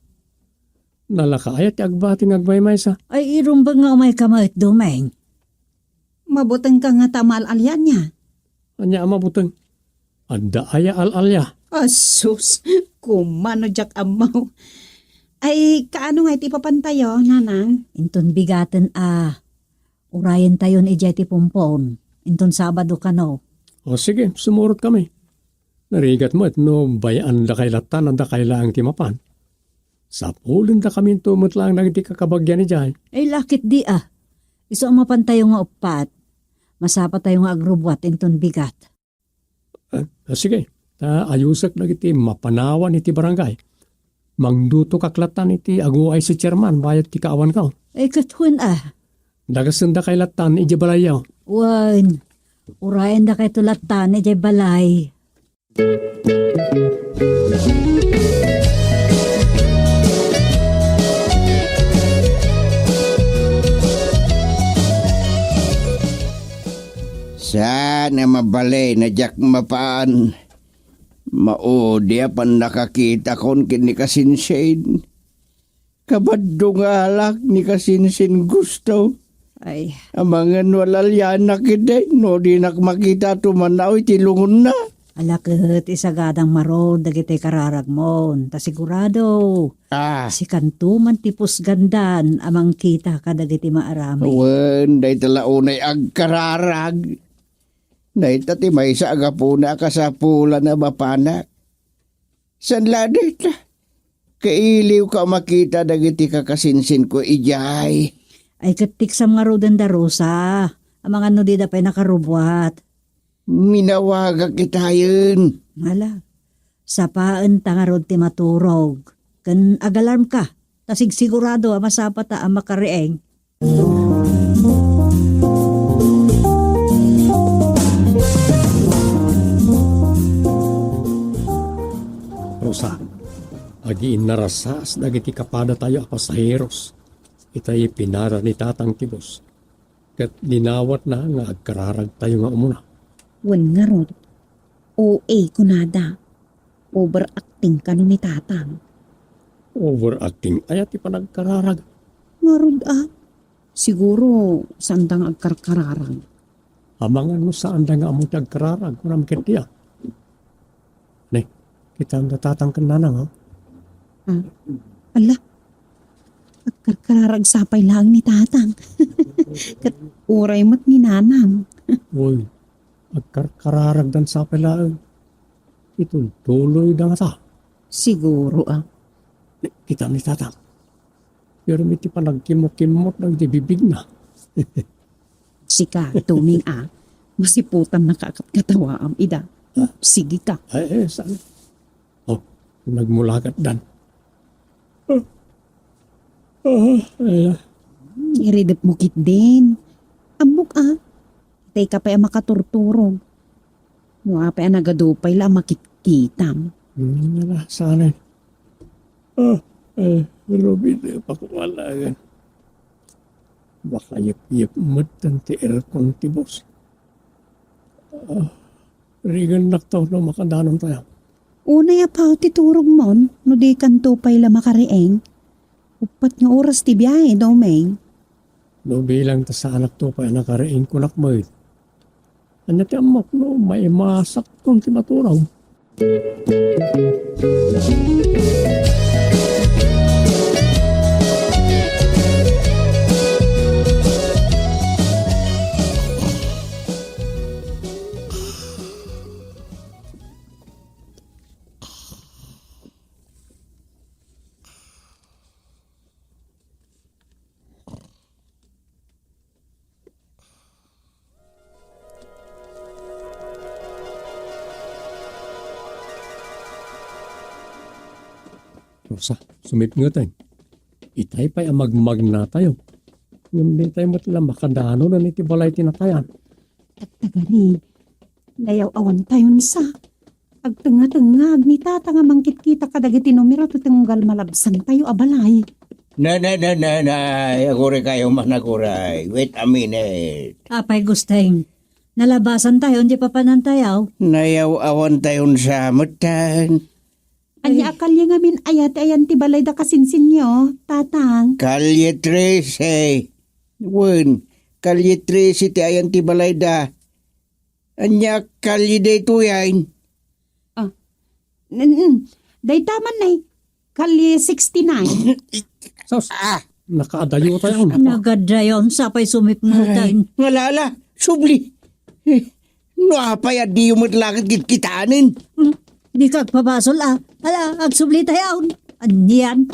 Nalaka aya ti agbati nga agmaymaysa? Ay, irumbeng nga umayka met, Domeng. Mabutengka ngata a maal-alian niya? Ania a mabuteng? Adda aya al-alia? Asus, kumano diak ammo. Ay, kaano nga iti papantayo, nanang? Inton bigaten a, urayentayon idiay ti pumpon. Inton Sabado kano. O sige, sumurot kami. Narigat met no bay-andakay latta, adda kay laeng ti mapan. Sapulendakaminto met laeng dagiti kakabagian idiay. Ay, lakit di a. Isu a mapantayo nga uppat. Masapatayo nga agrubbuat inton bigat. Ah, ah, sige. Ta ayusek dagiti mapanawan iti barangay. Mangdutokak latta iti aguay si chairman bayat ti kaawanko. Ay, ket wen a. Dagasendakay lattan idiay balayyo. Wen, urayendakayto lattan idiay balay. Saan a mabalin a diak mapan? Maudi a pannakakitakon ken ni Kasinsin. Kabaddungalak ni Kasinsin gusto. Ay. Amangan no al-alianak idi, no dinak makita tumanaw iti lungonna. Ala ket isagadang marud dagiti kararagmon, ta sigurado, ah, sikanto man ti pusgandan a mangkita kadagiti maaramid. Wen, dayta la unay agkararag. Dayta ti maysa a gapuna a kasapulan a mapanak. Saan la dayta? Kailiwka a makita dagiti kakasinsinko idiay. Ay, ket tiksam ngaruden da Rosa. Amangan no dida pay nakarubbuat. Minawagak itayen. Ala, sapaenta ngarud ti maturog. Ken agalarmka, ta sigsigurado a masapata a makariing. Rosa, agiinnarasaas dagiti kapadatayo a pasaheros itay pinada ni Tatang ti bus, ket dinawatna nga agkararagtayo nga umuna. Wen ngarud, O A kunada. Overacting kano ni Tatang. Overacting? Aya ti panagkararag? Ngarud a. Siguro, saanda nga agkarkararag. Amangan no saanda nga ammo ti agkararag, kunam ketdi a. Ne, kitaem da Tatang ken Nanang, ha? Ah, ala, agkarkararag sapay laeng ni Tatang. Ket uray met ni Nanang. Uy, agkarkararagdan sapay laeng. Itultuloyda ngata. Siguro, ah. Kita ni Tatang. Pero iti panagkimmo-kimmot dagiti bibigna. Sika, Doming, ah. Masiputan na ka ket katawaam ida. Ah. Sige ka. Ay, ay, saan? Oh, nagmulagat dan. Ah. Ah, ay, ah. Iridep mo ketdin. Ammok, ah. Itay ka pay a makaturturog. No apay a nagadu pay la a makitkitam. Hmm, ala, saan? Ah, eh, Ruby, di pa kumalagan. Makayepyep met ti aircon ti bus. Ah, rigannak to no makadanon tayo. Unay a pao ti turogmon, no dikanto pay la makariing. Uppat nga oras ti biahe, Doming. No bilang ta saanakto pay a nakariing, kunak met. Ania ti ammok no maimasakton ti maturog? Rosa, sumipngeten. Itay pay a magmagnatayo. Ngem ditayo met la makadanonen iti balay ti natayan. Tagtagari, nayaw-awantayon sa. Agtengngatengngag ni Tata nga mangkitkita kadagiti numero ti tunggal malabsantayo a balay. Na, na, na, na, na, aguray kayo man, aguray. Wait a minute. Apay, Gusteng. Nalabasan tayo, di papanan tayo. Nayaw-awan tayon sa metan. Anya a kalye ngamin aya ti ayan ti balay da kasinsinyo, Tatang? Kalye trese. Wen, kalye trese ti ayan ti balay da. Anya a kalye daytoy ay? Ah. Mm-mm. Dayta man nay. Kalye sixty-nine. Sus. Ah. Nakaadayo tayo. Nagadayon, sapay sumipngutan. Ay, ngalala, subli. Eh, no apay a diyo met laket kitkitanen. Hmm, di ka agpabasol, ah. Ala, agsubli tayo. Anian?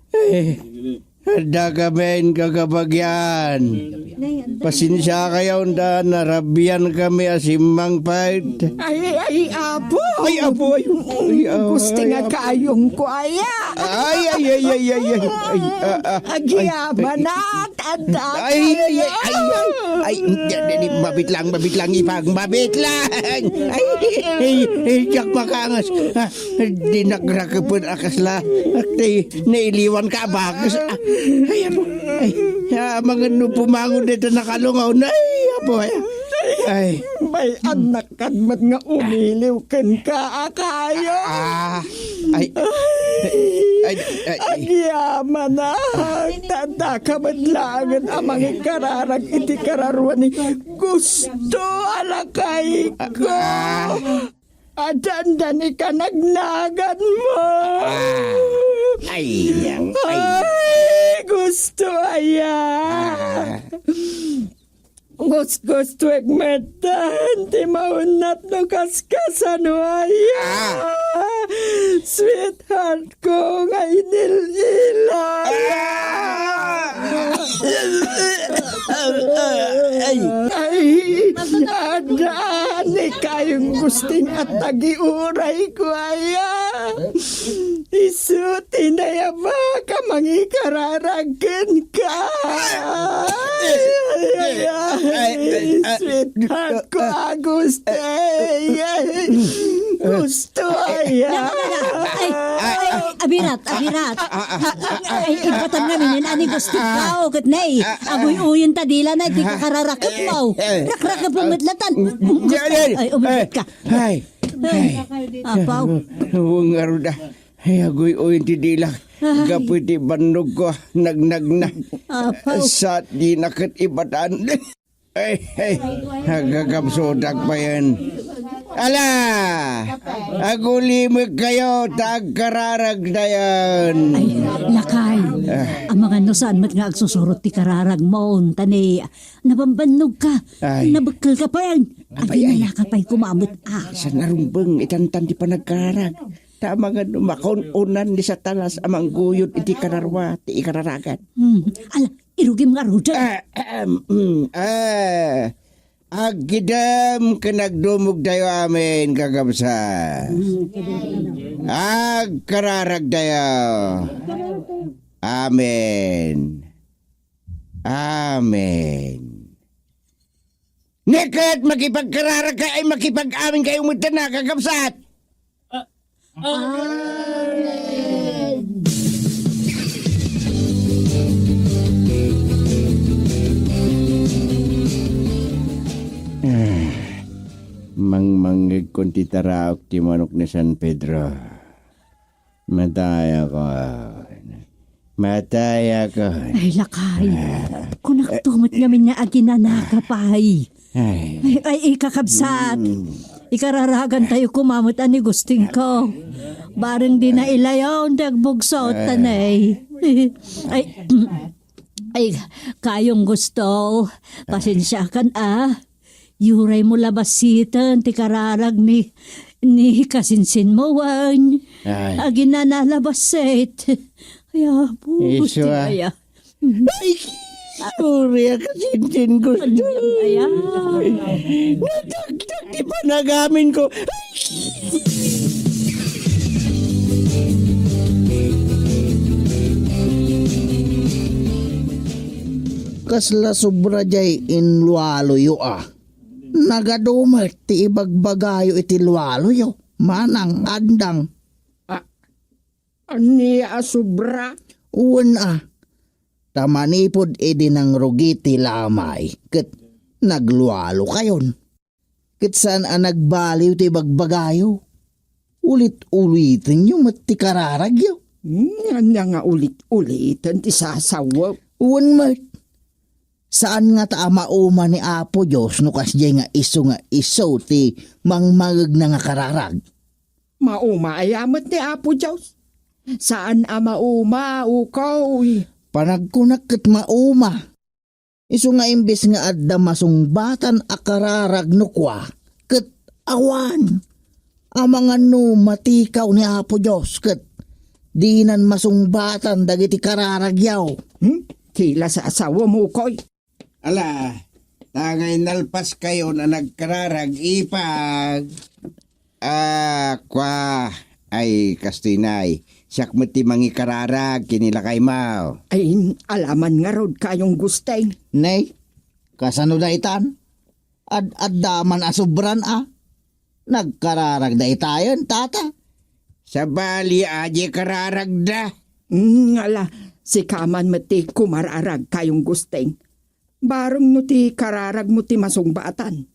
Ay, adda kamin kakabagian. Pasensia kayo, da, narabian kami a simmangpet. Ay, ay, apo. Ay, apo, ay, ay, ah, Gusti nga ay, apo. Kayong ko, aya. Ay, ay, ay, ay, ay, ay, ay, ah, ah, ay, Agyamanak, adda ay, ay, ay, kayo. Ay, ay, ay, ay, ay, mabitlang, mabitlang, ipag, mabitlang. Ay, ay, ay, diak makaangas. Ah, di nagrakepen a kasla. At, eh, nailiwan ka, bakes. Ah, ay, apo, ay, ah, mangan no pumangon dito nakalungaw na. Ay, apo, ay. Ay. May anak Kadmat nga umiliw kenka a kayo. Ah, ay, ay, ay, ay. Agyamanak, ta addaka met laengen a mangikararag iti kararua ni Gusto a lakayko. Ah. A dandani ka nagnagan mo. Ah. Ay, ay. Ay, Gusto aya. Ah. Gusgustuek metten ti maunnat no kaskasano aya. Ah. Sweetheart ko nga inil-ila. Ah. Ay. Ay, adda ni kayong Gusting a tagiuray ko aya. Isu ti nayabak a mangikararag kenka. Ay, ay, ay, ay, ay, sweetheart ko, Agustin. Ay, gusto aya. Ay, ay, abirat, abirat. Ay, ibatan ngamin, ani gusto ka, o ket nay, aguy-uyon ta dila na, di ka kararaket mo. Rakrakep mo met latan. Ay, umibit ka. Ay, ay. Apaw. Wen ngarud, ah. Ay, aguy-uyon ti dilak. Ay. Gapu iti bannogko, nagnagna. Apaw. Sa di na ket ibatan. Ay, ay. Agagabsodak payen. Ala! Agulimek kayo, ta agkararag tayen. Ay, lakay. Ah. Amangan no saan met nga agsusurot ti kararag mo, ta ni nabambannog ka. Ay. Nabekkel ka payen. Apay, ay. Aginana ka pay kumamet, ah. Sa narumbeng, itantan ti panagkararag. Ta amangan no makun-unan ni Satanas a mangguyod iti kararua ti ikararagan. Hmm. Ala, irugim ngaruden. Ah, ahem, hmm, ah. Agkidem ken agdumogtayo amin, kakabsat. Agkararagtayo. Amen. Amen. Ni ket makipagkararag ka ay makipag-amin kayo met, kakabsat. Amen. Ah, mangmangngegkon ti taraok ti manok ni San Pedro. Matayakon. Matayakon. Ay, lakay. Ah. Kunakto met ngamin nga aginanaka pay. Ay. Ay, ay, ikakabsat. Mm. Ikararagan tayo kumamet a ni Gustingko. Bareng di na ilayon ti agbugso, ay. Tanay. Ay, ay, kayong gusto. Pasensiakan, ah. Yuray mo labasiten ti kararag ni, ni kasinsin mo, wen. Ay. Aginana labasit. Ay, apo, isu, ah. Ay, sorry, ah, kasinsin ko. Anya, aya? Nadagdag ti panagamin ko. Ay! Kasla sobra jay inlualoyo a. Nagadu met ti ibagbagayo iti lualoyo, manang andang. A-, ania a sobra? Wen a. Ta manipud idi nangrugi ti lamay, ket naglualokayon. Ket saan a nagbaliw ti ibagbagayo. Ulit-ulitenyo met ti kararagyo. Hmm, ania nga ulit-uliten ti sasawek? Wen met, saan ngata a mauma ni Apo Dios no kasdiay nga isu nga isu ti mangmangegna nga kararag. Mauma aya met ni Apo Dios? Saan a mauma, ukoy. Panagkunak ket mauma. Isu nga imbes nga adda masungbatan a kararag no kua, ket awan. Amangan no matikaw ni Apo Dios ket dinan masungbatan dagiti kararagyo. Hmm? Ti la sasawem, ukoy. Ala, ta nga inalpaskayon a nagkararag, ipag. Ah, kua. Ay, kastoy nay. Siak met ti mangikararag ken ni lakaymo. Ay, alaman ngarud kayong Gusteng. Nay, kasano daytan? Ad-adda man a sobran a. Nagkararag daytayen, tata. Sabali a di kararagda. Mm, ala, sika man met ti kumararag kayong Gusteng. Bareng no ti kararagmo ti masungbatan.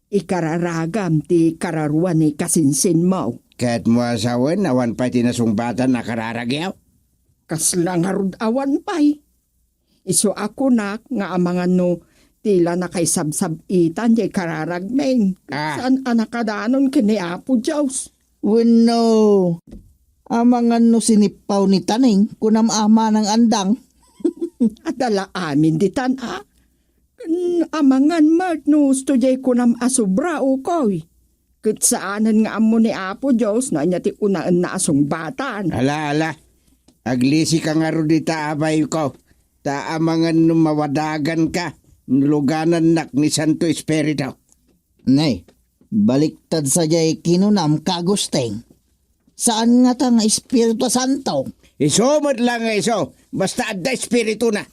Ikararagam ti kararuan ni kasinsinmo. Ket mo a sawen, awan pay ti nasungbatan a kararagyo? Kasla ngarud awan pay. Isu a kunak nga amangan no ti la nakaisabsab-itan jay kararagmi. Ah. Saan a nakadanon ken ni Apo Dios? Wenno, amangan no sinippaw ni Taning, kunam a manang andang. Adda la amin ditan a. Amangan met no usto jay kunam a sobra, ukoy. Ket saanen nga ammo ni Apo Dios no ania ti unaenna a sungbatan. Ala, ala. Aglisika ngarud ita, abayko, ta amangan no mawadaganka no luganannak ni Santo Espiritu. Nay, baliktad sadiay kinunam, Kagusteng. Saan ngata nga Espiritu Santo? Isu met la nga isu, basta adda Espirituna.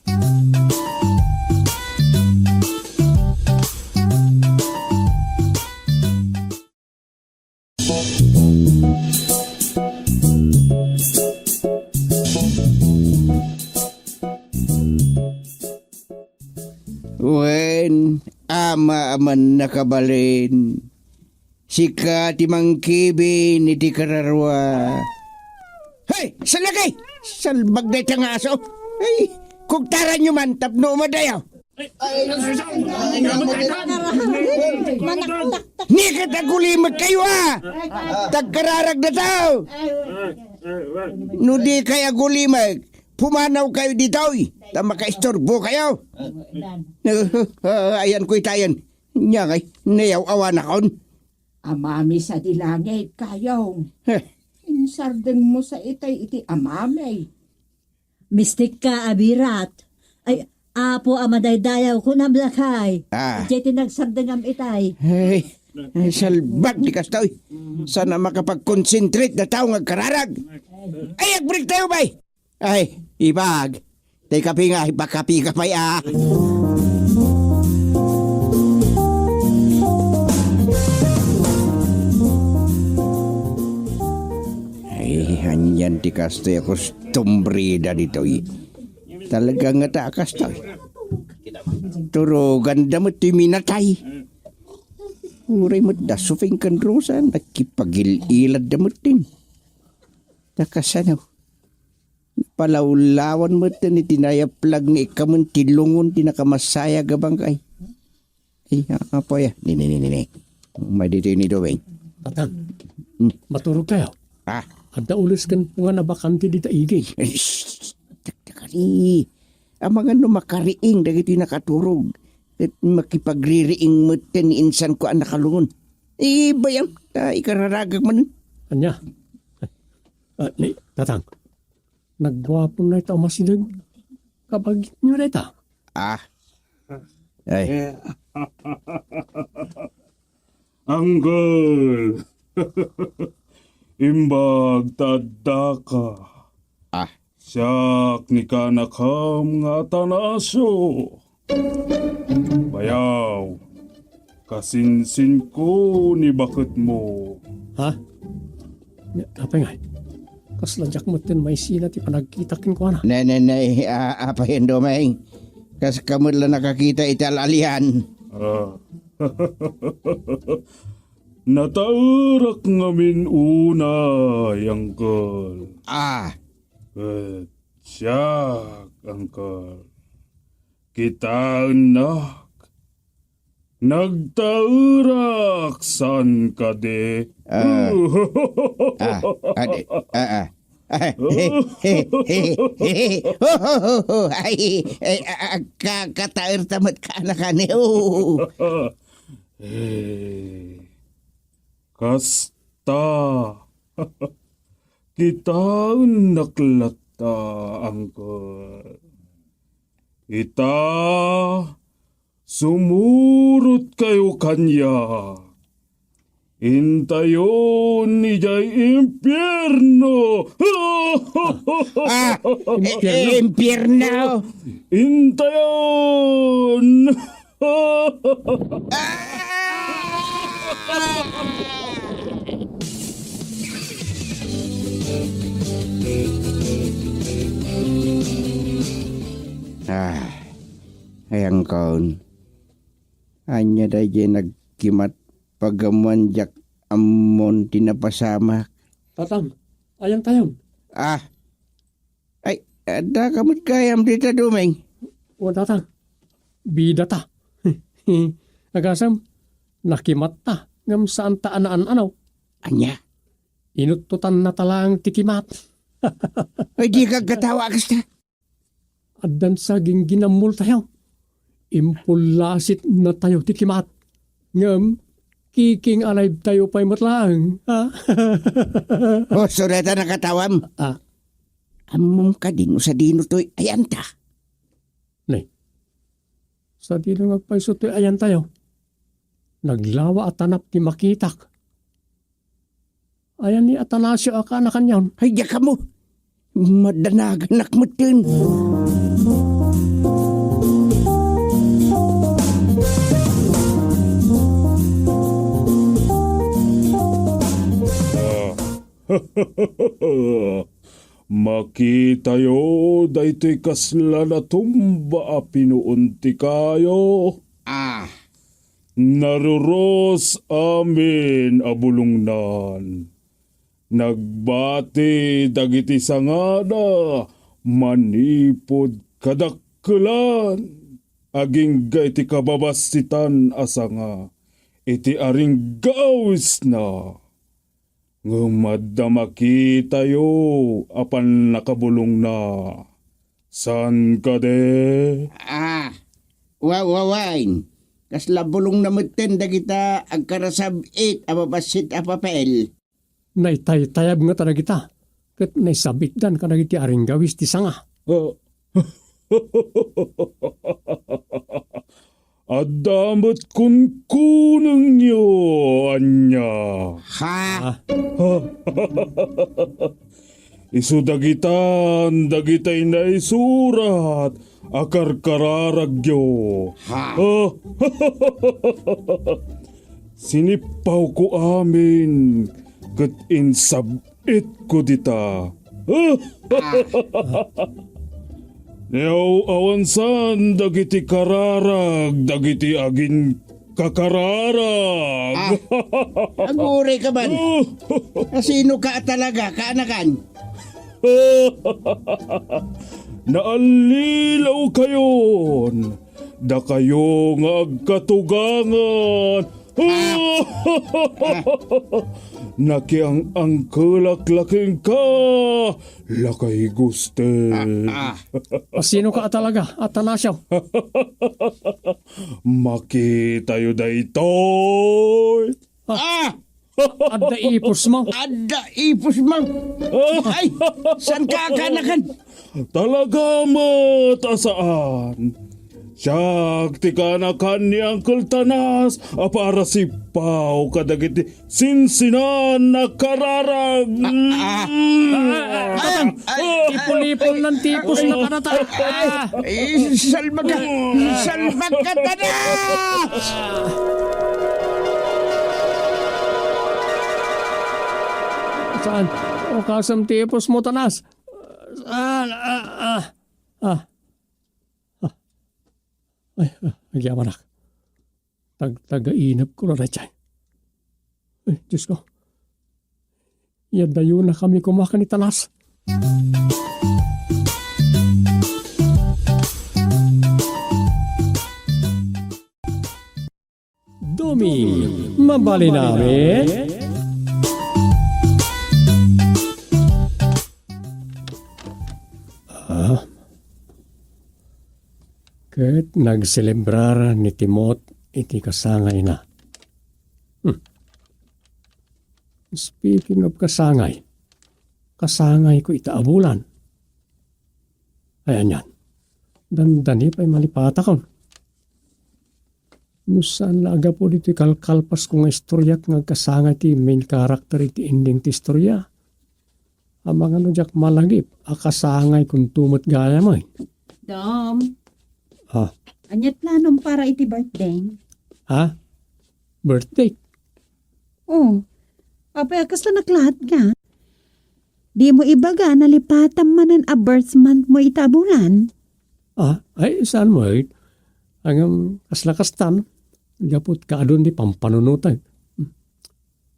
Wen, ama a mannakabalin, sika ti mangkibin iti kararua. Hey, salakay! Salbag dayta nga aso! Hey, kugtaranyo man tapno umadayo! Manaktak. Ni ket agulimek kayo, a! Tagkararag dataw! No di kay agulimek, pumanaw kayo ditoy, ta makaisturbo kayo. Ah, ayan ko itayan. Nya kay, nayaw-awanakon. Amami sadi langit, kayong. Heh. Insardeng mo sa itay iti amami. Mistikka a birat. Ay, Apo a madaydayaw, kunam lakay. Ah. Idiay ti nagsardengam itay. Ay, ay, salbag ti kastoy. Sana makapag-concentrate na tao nga agkararag. Ay, agbreak tayo, bay! Ay, ibag. Tay kape nga, ipakape ka pay, ah. Ay, anian ti kastoy a kostumbre da ditoy. Talaga nga ta kastoy. Turugan da met ti minatay. Uray met da Suping ken Rosa, nakipagil-ilad da met din. Ta kasano? Palawlawan met iti nayaplag nga ikkamen ti lungon ti nakamasayag a bangkay. Ay, apo ya. Nini, nini, nini. May dito ini, Doweng. Tatang, hmm, maturog kayo. Ah. Adda ules ken nga nabakante dita igid. Ay, shh, dakdakari. Amangan no makariing dagiti nakaturog. Ket makipagririing met ken ni insan ko a nakalungon. Eh, bayam, ta ikararagak man. Anya? Ah, ni, Tatang, nagguapo na ita umasideg. Kabagyo na ita. Ah. Ay. Anggel. Imbag ta addaka. Ah. Siak ni kanakam nga Atanacio. Bayaw, kasinsinko ni baketmo. Ha? Apay ngay? Kasla diak metten maisina ti panagkitak kenkuana. Ne, ne, ne, a-, apay, Domeng? Kaska met la nakakita iti al-alian. Ah. Nataerak ngamin unay, Uncle. Ah. Ket siak, Uncle. Kitaennak. Nagtaerak, saan kadi? Ah. Ah, adi, ah, ah. Ay, ay, ay, ah, ah, ka-, kataer ta met kaanakani. Oo. Eh, kasta. Kitaennak latta, Uncle. Ita, sumurotkayo kaniak. Intayon idiay impierno. Ah, eh, eh, impierno. Intayon. Ah, ay, Uncle. Ania daydiay nagkimat, pagammuan diak ammon ti napasamak. Tatang, ayantayon. Ah. Ay, adda ka met gayam dita, Domeng? Wen, Tatang. Bidata. Agasem, nakimatta, ngem saanta a naan-anaw. Ania? Inuttotannata laeng ti kimat. Ay, dika agkatawa a kasta. Addan sa gingginamultayo. Impulasitnatayo ti kimat. Ngem, kiking-alibtayo pay met laeng, ha? O, sureta nakatawam. Ah. Ammom kadi no sadino toy ayanta? Ne. Sadino nga agpayso toy ayantayo? Naglawa a tanap ti makitak. Ayan ni Atanasio a kaanakanyon. Ay, diak ammo. Madanaganak metten. Makitayo daytoy kasla natumba a pinuon ti kayo. Ah. Naruros amin a bulongnan. Nagbati dagiti sangana manipud kadakkelan. Agingga iti kababassitan a sanga iti aringgawisna. Ngem adda makitayo a pannakabulongna. Saan kadi? Ah, wa-, wa-, wen. Kasla bulongna metten dagita agkarasab-it a babassit a papel. Naitaytayab ngata dagita, ket naisab-itdan kadagiti aringgawis ti sanga. Ah. Adda met kunkunengyo, ania? Ha? Ah. Isu dagitan dagitay naisurat a karkararagyo. Ha? Ah. Sinippawko amin ket insab-itko dita. Ah. Niaw-awansan dagiti kararag dagiti aginkakararag. Ah. Aguray ka man. Ah. Asino ka talaga, kaanakan? Naallilaw kayon, dakayo nga agkatugangan. Ah. Nakiang-angkelak la kenka, lakay Guste. Ah, ah. Asino ka talaga, Atanasio? Makitayo daytoy. Ah! Adda ipusmo? Adda ipusmo? Ay, saan ka, kaanakan? Talaga met a saan. Siak ti kaanakan ni Uncle Tanas a para sippaw kadagiti sinsinan a kararag. Ah, ah. Ah, ah, Tatang, ah, ipon-ipon lang tipos na kanata. Ah. Ay, salbaga! Salbaga, Tanas! Saan? O, kasam tipos mo, Tanas? Saan? Ah, ah, ah. Ah. Ay, ah, agyamanak. Tag-, tagainepko la daytoy. Ay, Diosko. Idayyonakami koma ken ni Tanas. Domi, mabalin amin? Ah. Ket nagselebrar ni Timot iti kasangayna. Hmm. Speaking of kasangay, kasangayko ita a bulan. Ay, anian? Dandani pay malipatakon. No saan la a gapu ditoy kalkalpasko nga istoriak nga agkasangay ti main character iti ending ti istoria. Amangan no diak malagip a kasangay kunto met gayam, ay. Dom. Ah. Ania ti planom para iti birthday? Ha? Birthday? Oh. Apay a kasla naklaat ka? Di mo ibaga a nalipatam manen a birth month mo ita a bulan? Ah, ay, saan met? Ngem, kasla kastan, gapu ta kaadun ti pampanunotek.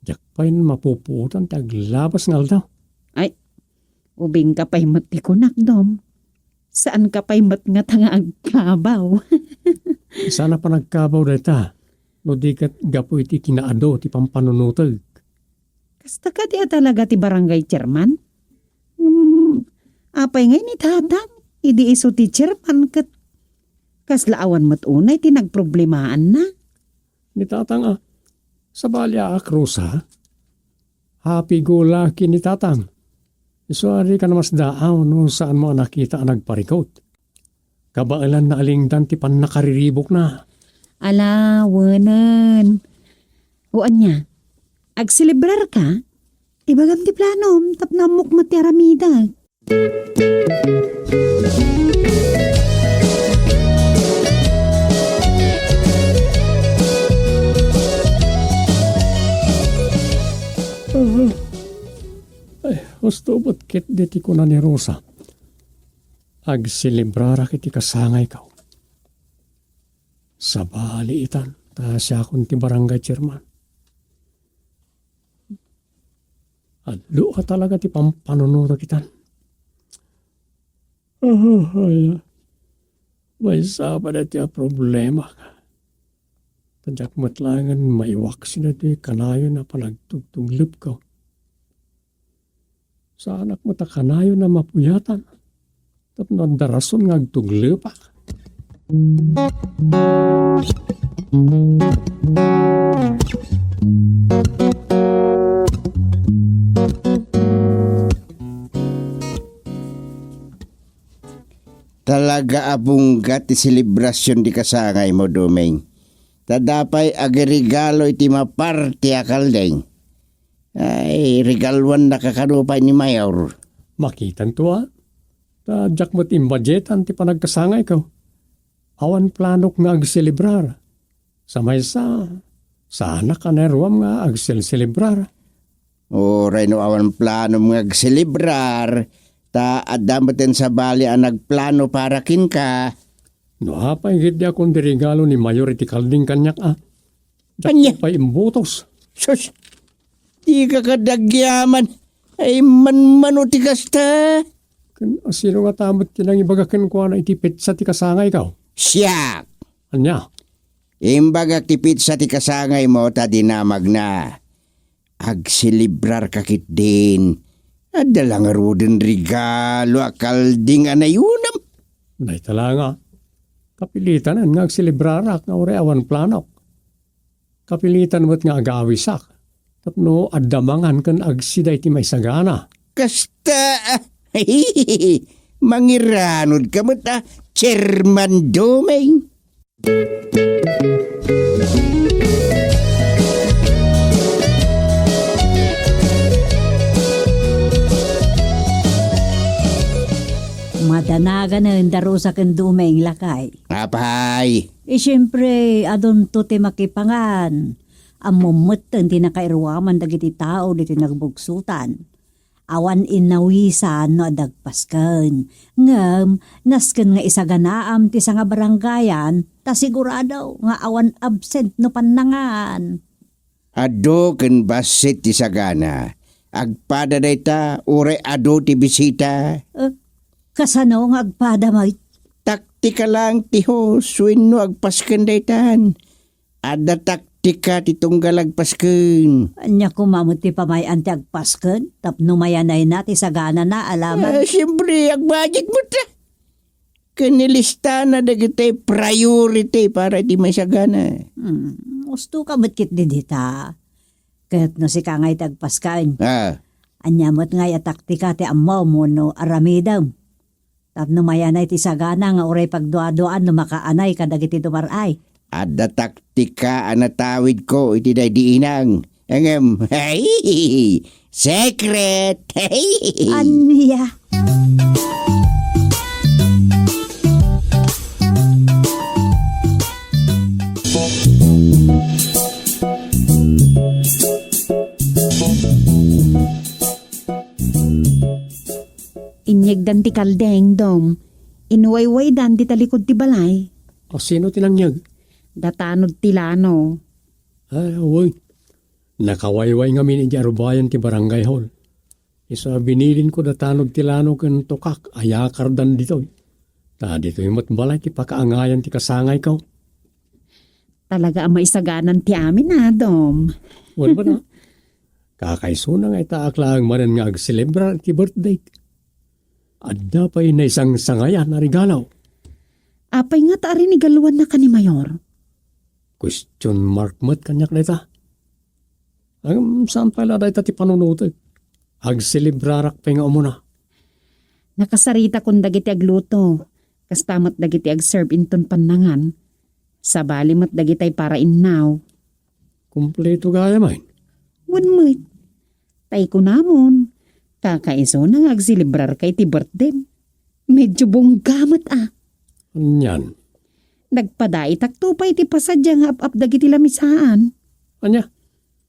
Diak pay mapupuotan ti aglabas nga aldaw. Ay, ubingka pay met ti kunak, Dom. Saanka pay met ngata nga agkabaw. Saan a panagkabaw dayta, no di ket gapu iti kinaadu ti pampanunotek. Kasta kadi a talaga ti barangay chairman? Hmm, apay ngay ni Tatang, idi isu ti chairman ket kasla awan met unay ti nagproblemaanna? Ni Tatang a, sabali a, Rosa, happy go lucky ni Tatang. Isu a dika namasdaaw no saanmo a nakita a nagparikut. Kabaelanna a lingdan ti pannakariribukna. Ala, wenen. O ania, agselebrarka? Ibagam ti planom tapno ammok met ti aramidek. Ay, husto met ketdi ti kuna ni Rosa. Agselebrarak iti kasangayko. Sabali itan, ta siakon ti barangay chairman. Adu a talaga ti pampanunotek itan. Ah, ay, maysa pay daytoy a problema. Ta diak met laengen maiwaksi daytoy kanayon a panagtugtuglepko. Saanak met a kanayon a mapuyatan tapno adda rason nga agtuglepak. Talaga a bunggat ti selebrasion ti kasangaymo, Doming. Ta adda pay agiregalo iti maparti a kalding. Ay, regaluannaka kano pay ni Mayor. Makitanto a. Ta diak met imbudgetan ti panagkasangayko. Awan planok nga agselebrar. Sa maysa, saanak a naruam nga agselselebrar. Uray no awan planom nga agselebrar, ta adda metten sabali a nagplano para kenka. No apay ketdi a kunti regalo ni Mayor iti kalding kaniak a. Ania? Diak pay imbutos. Sus! Dika kadagyaman. Ay, manmano ti kasta? Ken sino ngata met ti nangibaga kenkuana iti petsa ti kasangayko? Siak. Ania? Imbagak ti petsa ti kasangaymo ta dinamagna. Agselebrarka ketdin. Adda la ngaruden regalo a kalding a nayunam. Dayta la nga. Kapilitanen nga agselebrarak nga uray awan planok. Kapilitan met nga agawisak tapno adda mangan ken agsida iti maisagana. Kasta, mangiranod ka met a, Chairman Doming. Nen da Rosa ken Doming, lakay. Apay? E, siempre, adunto ti makipangan. Ammom metten ti nakairuaman dagiti tao ditoy nagbugsotan. Awan innawisan no adda agpasken. Ngem, nasken nga isaganaam ti sangabarangayan, ta sigurado nga awan absent no pannangan. Adu ken bassit ti sagana. Agpada dayta, uray adu ti bisita. Eh, kasano nga agpada met? Taktika lang ti host wenno agpasken daytan. Adda taktika ti tunggal agpasken. Ania koma met ti pamay-an ti agpasken tapno mayanayna ti saganana, alaman? Eh, siyempre, agbudget met, ah. Ken nilistana dagiti priority para iti maisagana. Hmm, usto ka met ketdi dita. Ket no sika ngay ti agpasken, ah, ania met ngay a taktika ti ammom wenno aramidem? Tapno mayanay ti sagana nga uray pagduaduaan no makaanay kadagiti dumar-ay. Adda taktika a natawidko iti daydi inang. Ngem, hey, secret! Hey! Ania? Inyegdan ti kaldeng, Dom. Inwaywaydan dita likud ti balay. A, sino ti nangyeg? Datanod ti lano. Ay, awan. Nakawayway ngamin idiay arubayan ti barangay hall. Isu a binilinko datanod ti lano ken tukak a yakardan ditoy. Ta ditoy met balay ti pakaangayan ti kasangayko. Talaga a maisaganan ti amin, a, Dom. Wen met, a. Kakaisuna nga itaak laeng manen nga agselebrar iti birthday. Adda pay naisangsangayan a regalo. Apay nga ta arinigaluannaka ni Mayor? Question mark met kaniak dayta. Ngem saan pay la dayta ti panunotek. Agselebrarak pay nga umuna. Nakasaritakon dagiti agluto, kasta met dagiti agserve inton pannangan. Sabali met dagitay para innaw. Kompleto gayam, ay? Wen met. Tay kunamon, kakaisuna nga agselebrarka iti birthdem. Medyo bongga met, a. Anian? Nagpadaitakto pay iti pasadia nga ap-ap dagiti lamisaan. Ania?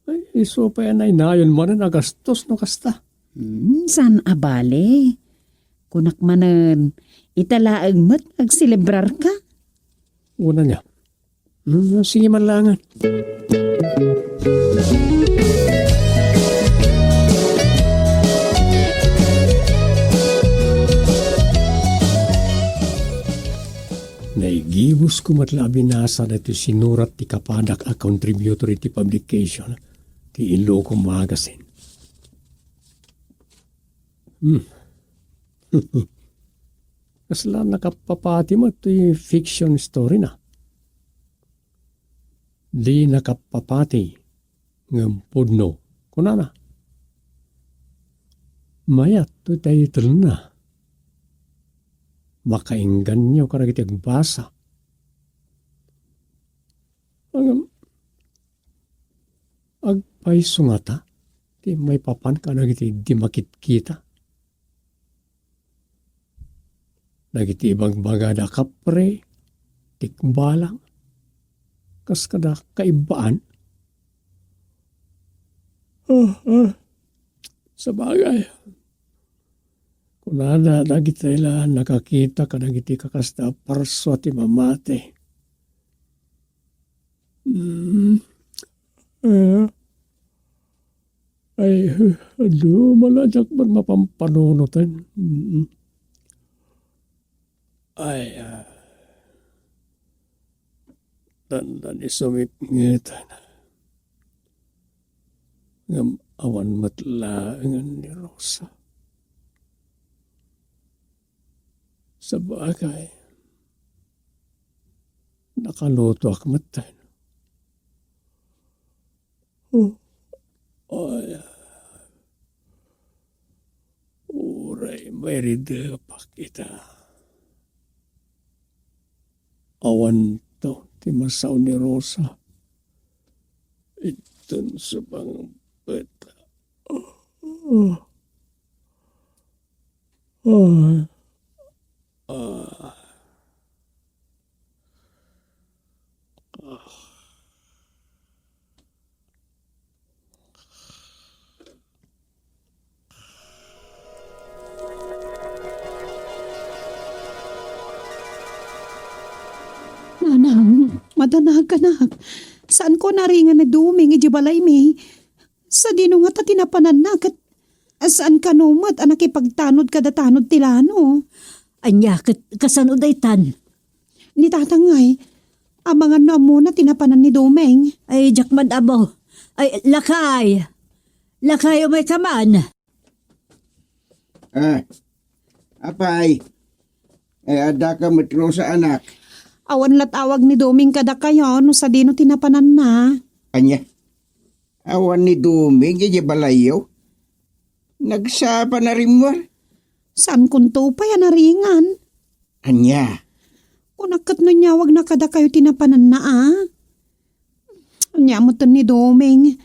Ay, isu pay a nainayon manen a gastos no kasta. Hmm, saan a bale? Kunak manen, ita laeng met nga agselebrarka. Wen ania? Hmm, sige man laengen. Naigibusko met la a binasa daytoy sinurat ti kapadak a contributor iti publication ti Ilocos Magazine. Hmm. Kasla nakappapati met ti fiction story na. Di nakappapati ngem pudno, kunana. Mayat ti title-na. Makainganyo kadagiti agbasa. Ngem, agpayso ngata ti maipapan kadagiti di makitkita? Dagiti ibagbagada a kapre, tikbalang, kas kada kaibbaan. Ah, ah. Sabagay, kunada, dagiti la nakakita kadagiti kakasta a parsua ti mamati. Mm. Eh, ay, adu, maladiak man mapampanunoten. Mm. Ay, ah, dandani sumipngetan. Ngem awan met laengen ni Rosa. Sabagay, nakalutoak metten. Oh, ay, uray mairidepak ita. Awanto ti masao ni Rosa. Inton sumangbet. Oh. Ay, Nanang, madanaganak. Saanko a naringan ni Doming idiay balaymi. Sadino ngata ti napananna ket saan kano met a nakipagtanod kada tanod ti lano? Ania ket kasano daytan? Ni Tatang ngay, amangan no ammona ti napanan ni Doming. Ay, diak man ammo. Ay, lakay! Lakay, umayka man! Ah, apay? Ay, addaka met, Rosa, anak. Awan lat awag ni Doming kadakayo no sadino ti napananna. Ania? Awan ni Doming idiay balayyo? Nagsapa na rimmuar? Saan kunto pay a naringan? Ania? Kunak ket no inyawagna kadakayo ti napananna, a? Ania metten ni Doming?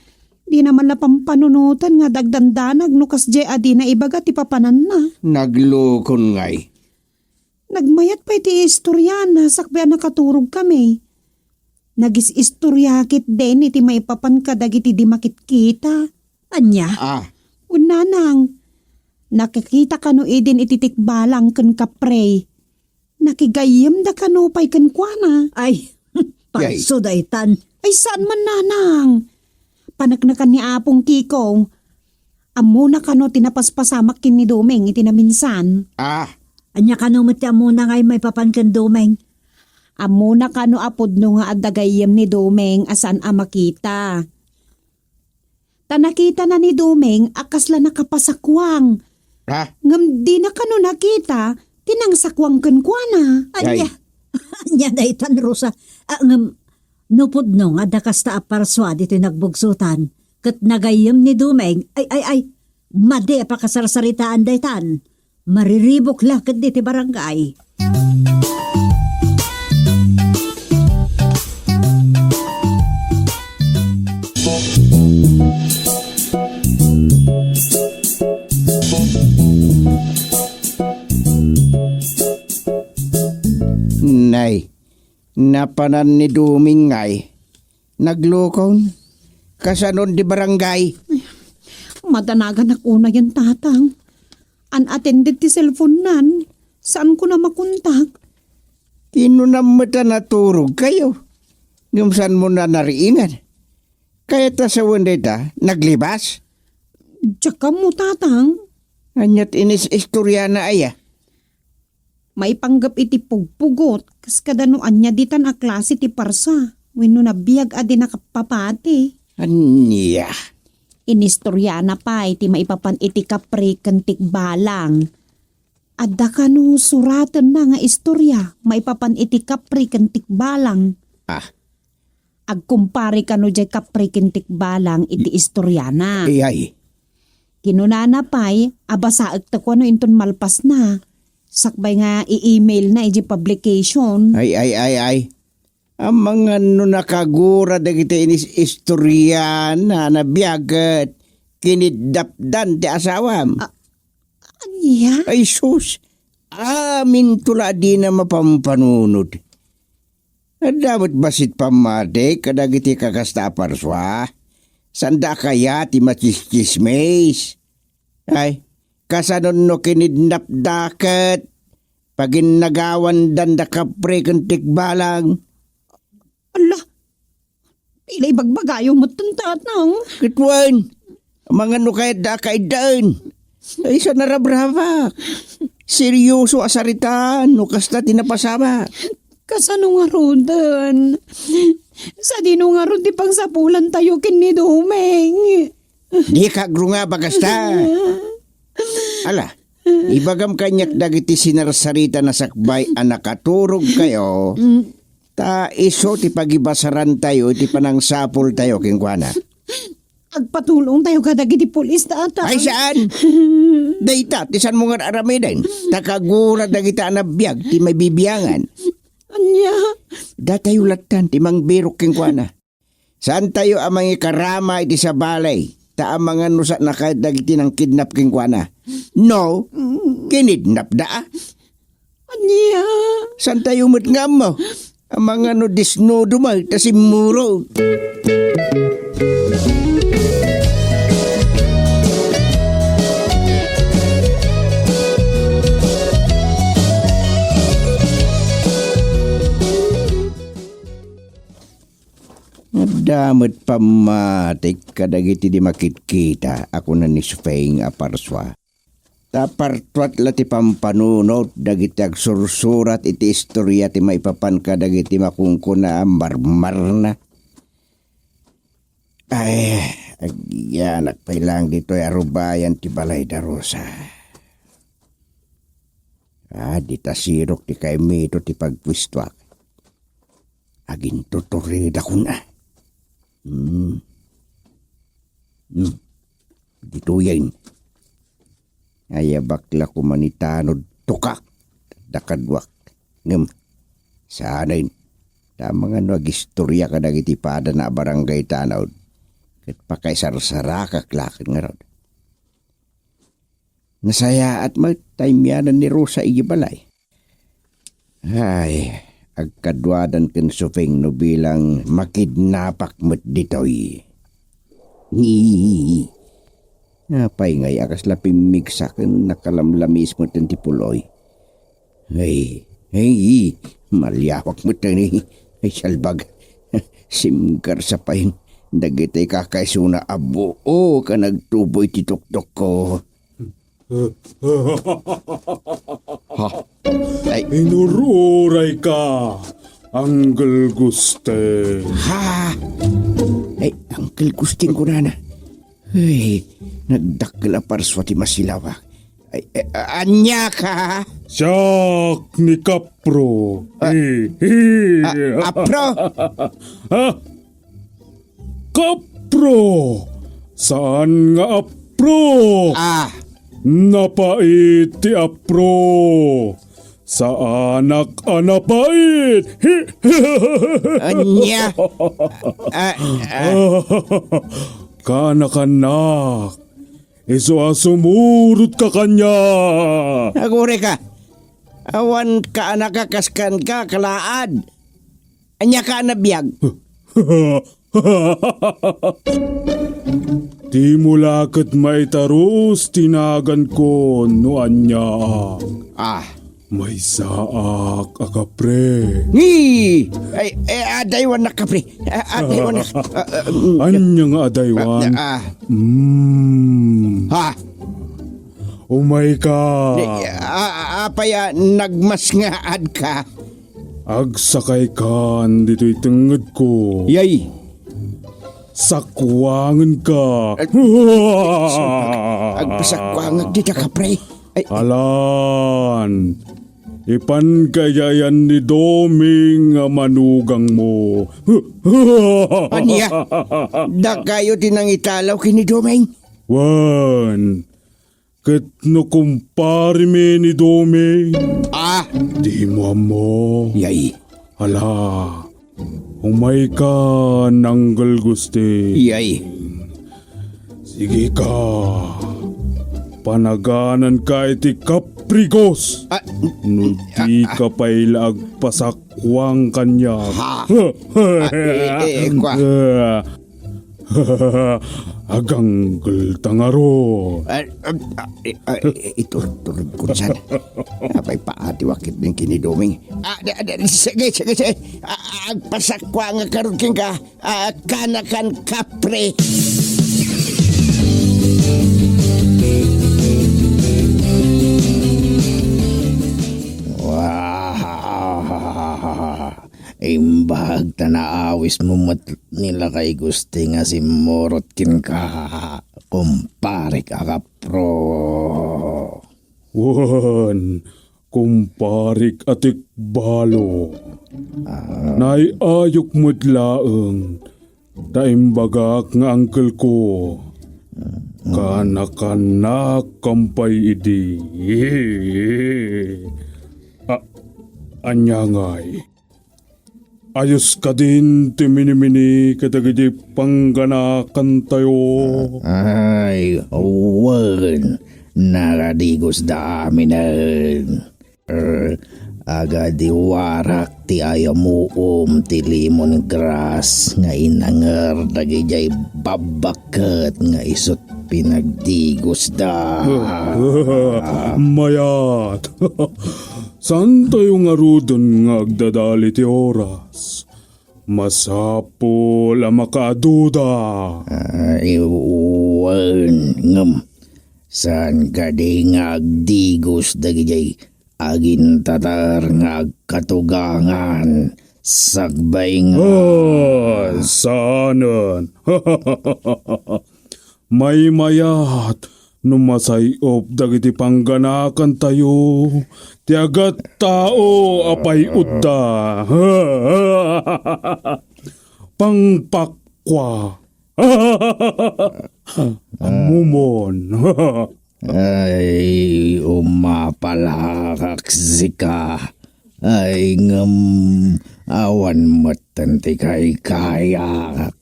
Dina man la pampanunotan nga dagdandanag no kasdiay a dina ibaga ti papananna. Naglokon ngay. Nagmayat pay ti istoriana sakbay a nakaturogkami. Nagis-istoria ketdin iti maipapan kadagiti di makitkita. Ania? Ah. Wen nanang, nakakita kano idin iti tikbalang ken kapre. Nakigayyemda kano pay kenkuana. Ay, Yay. Palso daytan. Ay, saan man, nanang. Paneknekan ni Apong Kiko. Ammona kano ti napaspasamak ken ni Doming iti naminsan? Ah. Ania kano met ti ammona nga maipapan ken Doming? Ammona kano a pudno nga adda gayyem ni Doming a saan a makita? Ta nakitana ni Doming a kasla nakapasakuang. Ah. Ngem dina kano nakita ti nangsakuang kenkuana. Ania? Ay. Ania daytan, Rosa? Ah, ngem, no pudno nga adda kasta a parsua ditoy nagbugsotan, ket nagayyem ni Doming, ay, ay, ay, madi a pakasarsaritaan daytan. Mariribuk la ket diti barangay. Nay, napanan ni Doming ngay. Naglokon. Kasanon di barangay? Madanaganak unayen, Tatang. Unattended ti cellphone-nan. Saanko a makontak. Kinunam met a naturogkayo. Ngem saanmo a nariingan? Kayat a sawen dayta, naglibas? Diak ammo, Tatang. Ania ti inis-istoriana aya? Maipanggep iti pugpugot, kas kada no ania ditan a klase ti parsa, wenno nabiag a di nakapapati. Ania? Inistoriana pay ti maipapan iti kapre ken tikbalang. Adda kano suratenna nga istoria maipapan iti kapre ken tikbalang? Ah. Agkumpare kano diay kapre ken tikbalang iti istoriana. Ay, ay. Kinunana pay a basaek ta kuano inton malpasna, sakbay nga i-emailna idiay publication. Ay, ay, ay, ay. Amangan no nakagura dagiti inis-istoriana a nabiag ket kinidnapdan ti asawam. A-, ania? Ay sus, aminto la a dina mapampanunot. Adda met bassit pammatik kadagiti kakasta a parsua. Saanda a kayat ti matsistsismis. Ay, kasano no kinidnapda ket paginnagawandanda kapre ken tikbalang? Ala, pila ibagbagayo met, Tatang? Ket wen, amangan no kayatda a kaiddaen. Ay, sa narabrabak. Seryoso a saritaan no kasta ti napasamak. Kasano ngaruden? Sadino ngarud ti pangsapulantayo ken ni Doming? Dika agrungaba kasta. Ala, ibagam kaniak dagiti sinarsarita a sakbay a nakaturogkayo. Mm. Ta isu ti pagibasarantayo iti panangsapultayo kenkuana. Agpatulongtayo kadagiti pulis, Tatang. Ay, saan? Dayta ti saanmo nga aramiden. Ta kagura dagita a nabiag ti mabibiangan. Ania? Datayo lattan ti mangbirok kenkuana. Saantayo a mangikarama iti sabali, ta amangan no saanna kayat dagiti nangkidnap kenkuana. No, kinidnapda a. Ania? Saantayo met nga ammo? Amangan no desnudo met ta simmurot. Adda met pammatik kadagiti di makitkita a kuna ni Sufeng a parsua. Ta partuat la ti pampanunot dagiti agsursurat iti istoria ti maipapan kadagiti makunkuna a marmarna. Ay, agyanak pay laeng ditoy a rubayan ti balay da Rosa. Ah, dita sirok ti kaimito ti pagpuestoak. Agintuturidakon a. Hmm. Hmm. Ditoyen. Ay, a bakla koma ni tanod tukak. Dakaduak. Ngem, saanen. Tama nga no agistoria kadagiti padana a barangay tanod. Ket pakaisarsarakak laken ngarud. Nasayaat met ta immianan ni Rosa iti balay. Ay, agkaduadan ken Sufeng no bilang makidnapak met ditoy. Ni, apay ngay a kasla pimmigsa ken nakalamlamis met ti puloy? Ay, ay, maliawak met ni. Ay, salbag. Simgarsa pay dagiti kakaisuna a buok a nagtubo iti tuktok ko. Ha? Ay. Inur-uray ka, Uncle Gusting. Ha? Ay, Uncle Gusting kunana. Ay, nagdakkel a parsua ti masilawak. Ay, eh, ania ka? Siak ni Kapro. Ah, Hi, hi. Ah, Apro? Ha? Kapro! Saan nga apro? Ah. Napait ti apro. Saanak a napait. Hi. Ania? Ah, ah. Kanakanak. Isu a sumurot ka kaniak. Agurayka. Awan kaanaka kas kanka, kalaad. Ania ka a nabiag? Dimo la ket maitarus ti naganko no aniaak. Ah. Maysaak a kapre. Ni! Ay, eh, adaywannak kapre. Ah, adaywannak. Ah, ah, mm. Ania nga adaywan? Ah, ah. Mm. Ha? Umayka. Ni, ah, ah, apay a nagmasngaadka? Agsakaykan ditoy tengngedko. Yay. Sakuangenka. Agpasakuangek dita, kapre. Ay. Alan, ipanka idiay ni Doming a manugangmo. Ania? Dakayo ti nangitalaw ken ni Doming? Wen, ket no kumparemi ni Doming? Ah. Dimo ammo. Yay. Ala, umayka, Uncle Gusting. Yay. Sige ka. Panagananka iti kaprigos. Ah, no di ka pay la agpasakuang kaniak. Ha? Ah, eh, eh, eh, kua. Ah, Aganggel ta ngarud. Ah, ah, ah, eh, ah, eh, iturturod ko siya. Apay paati wakit din kinidoming. Ah, da, da, sige, sige, sige. Ah, ah, agpasakwa nga karud king ka. Ah, kanakan kapre. Wah. Imbag ta naawismo met ni Lakay Gusting a simmurot kenka, kumparek a kapro. Wen, kumparek a tikbalo. Ah. Naay-ayok met laeng ta imbagak nga angkelko. Kanakanak kam pay idi. A-, ania ngay? Ayos kadin ti minimini kadagiti pangganakantayo? Ay, wen, naradigos da aminen. Agadiwarak ti ayamuom ti lemongrass nga inanger dagidiay babbakket nga isut' pinagdigosda. Mayat. Saantayo ngaruden nga agdadal iti oras. Masapul a makaaduda. Ay, wen, ngem saan kadi nga agdigos dagidiay agintatar nga agkatugangan sakbay nga Ah, saanen. Maymayat no masay-op dagiti pangganakantayo ti agattao a pay-odda. Pangpakwa. Ammomon. Ay, umapalakak sika. Ay, ngem awan metten ti kaykayak.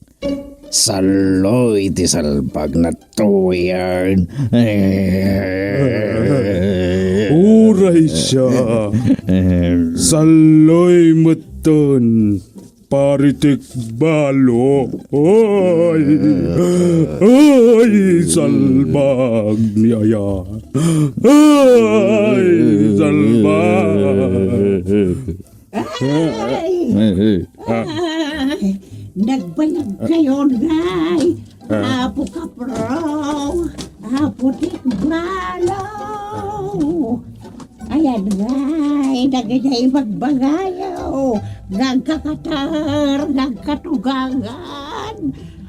Salloy ti salbag natuyen. Uray siya. Salloy metten. Paritik balo. Ay, ay, salbag ni aya. Ay, salbag. Ay! Ay! Nagbayag kayo, Nay. Ah. Apo Kapro, Apo Tikbalo. Ayan ngay, dagiti ibagbagayo, nga agkakatar, nga agkatugangan,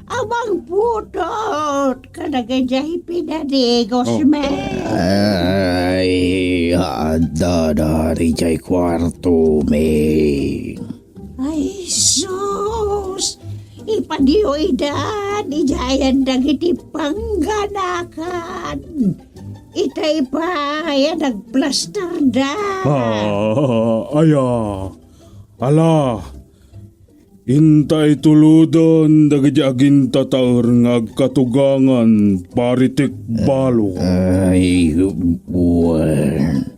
a mangputot kadagiti pinadigos mi. Ay, adda da idiay kuarto mi. Ay, sus! Ipanyo idan idiayen dagiti pangganakan. Itay pay a nagplastarda. Ah, aya. Ala, intay tuluden dagiti agintataer nga agkatugangan, Paritik Balo. Ay, wen.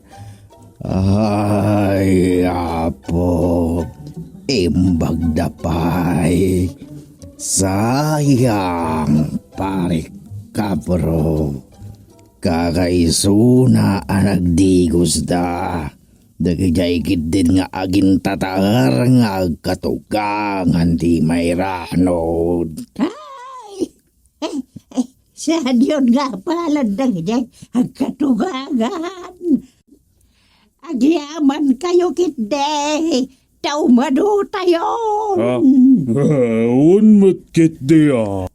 Ay, Apo, imbagda pay. Sayang, Pari Kapro. Kakaisuna a nagdigosda. Dagidiay kiddin nga agintataer nga agkatugangan ti mairanod. Ay! Eh, eh, saan yun nga palan dagidiay agkatugangan? Agyaman kayo ketdi, ta umado tayon. Ah, ah, wen met ketdi, ah.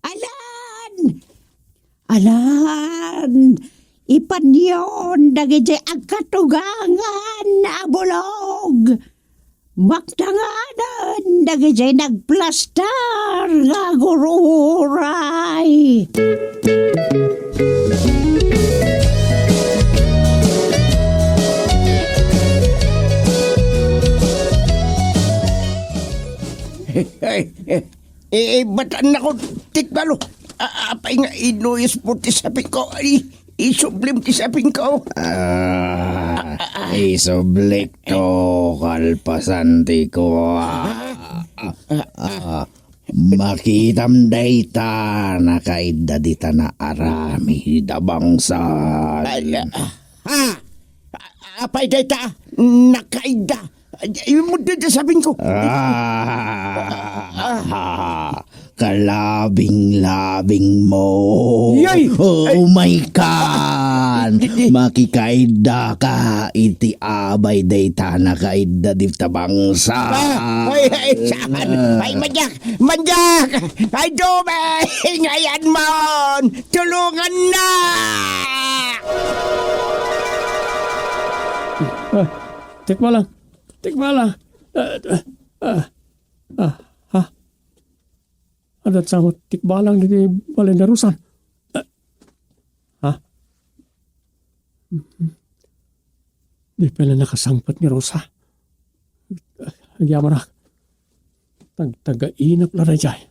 Alan! Alan! Ipanyon dagiti agkatugangan a bulog. Maktangaden dagiti nagplastar nga agururay. Ay, ay, ay, ibataennakon, Tikbalo. A-, apay nga inuyos mo ti sapingko? Ay, isublim ti sapingko. Ah, isublikto, kalpasan ti kua. Ah, makitam dayta, nakaidda dita naaramid a bangsan. Ay, ah, ha? A-, apay dayta? Nakaidda. Ay, ay, mo dayta sapingko. Ah, kalabing-labing mo. Yay! Oh, ay. Umay ka. Di, di. Makikaidda ka iti abay dayta nakaidda dita bangsa. Ah, ay, ay, saan? Ah. Ay, manyak! Manyak! Ay, Dome! Ngayan mon! Tulungan na! Ah, tikbalang. Tikbalang. Ah, ah, ah, ah, ha? Adda sa tikbalang diti balay ni Rosa. Ah, ha? Di pay la nakasangpet ni Rosa. Agyamanak. Tagtagainep la daydiay.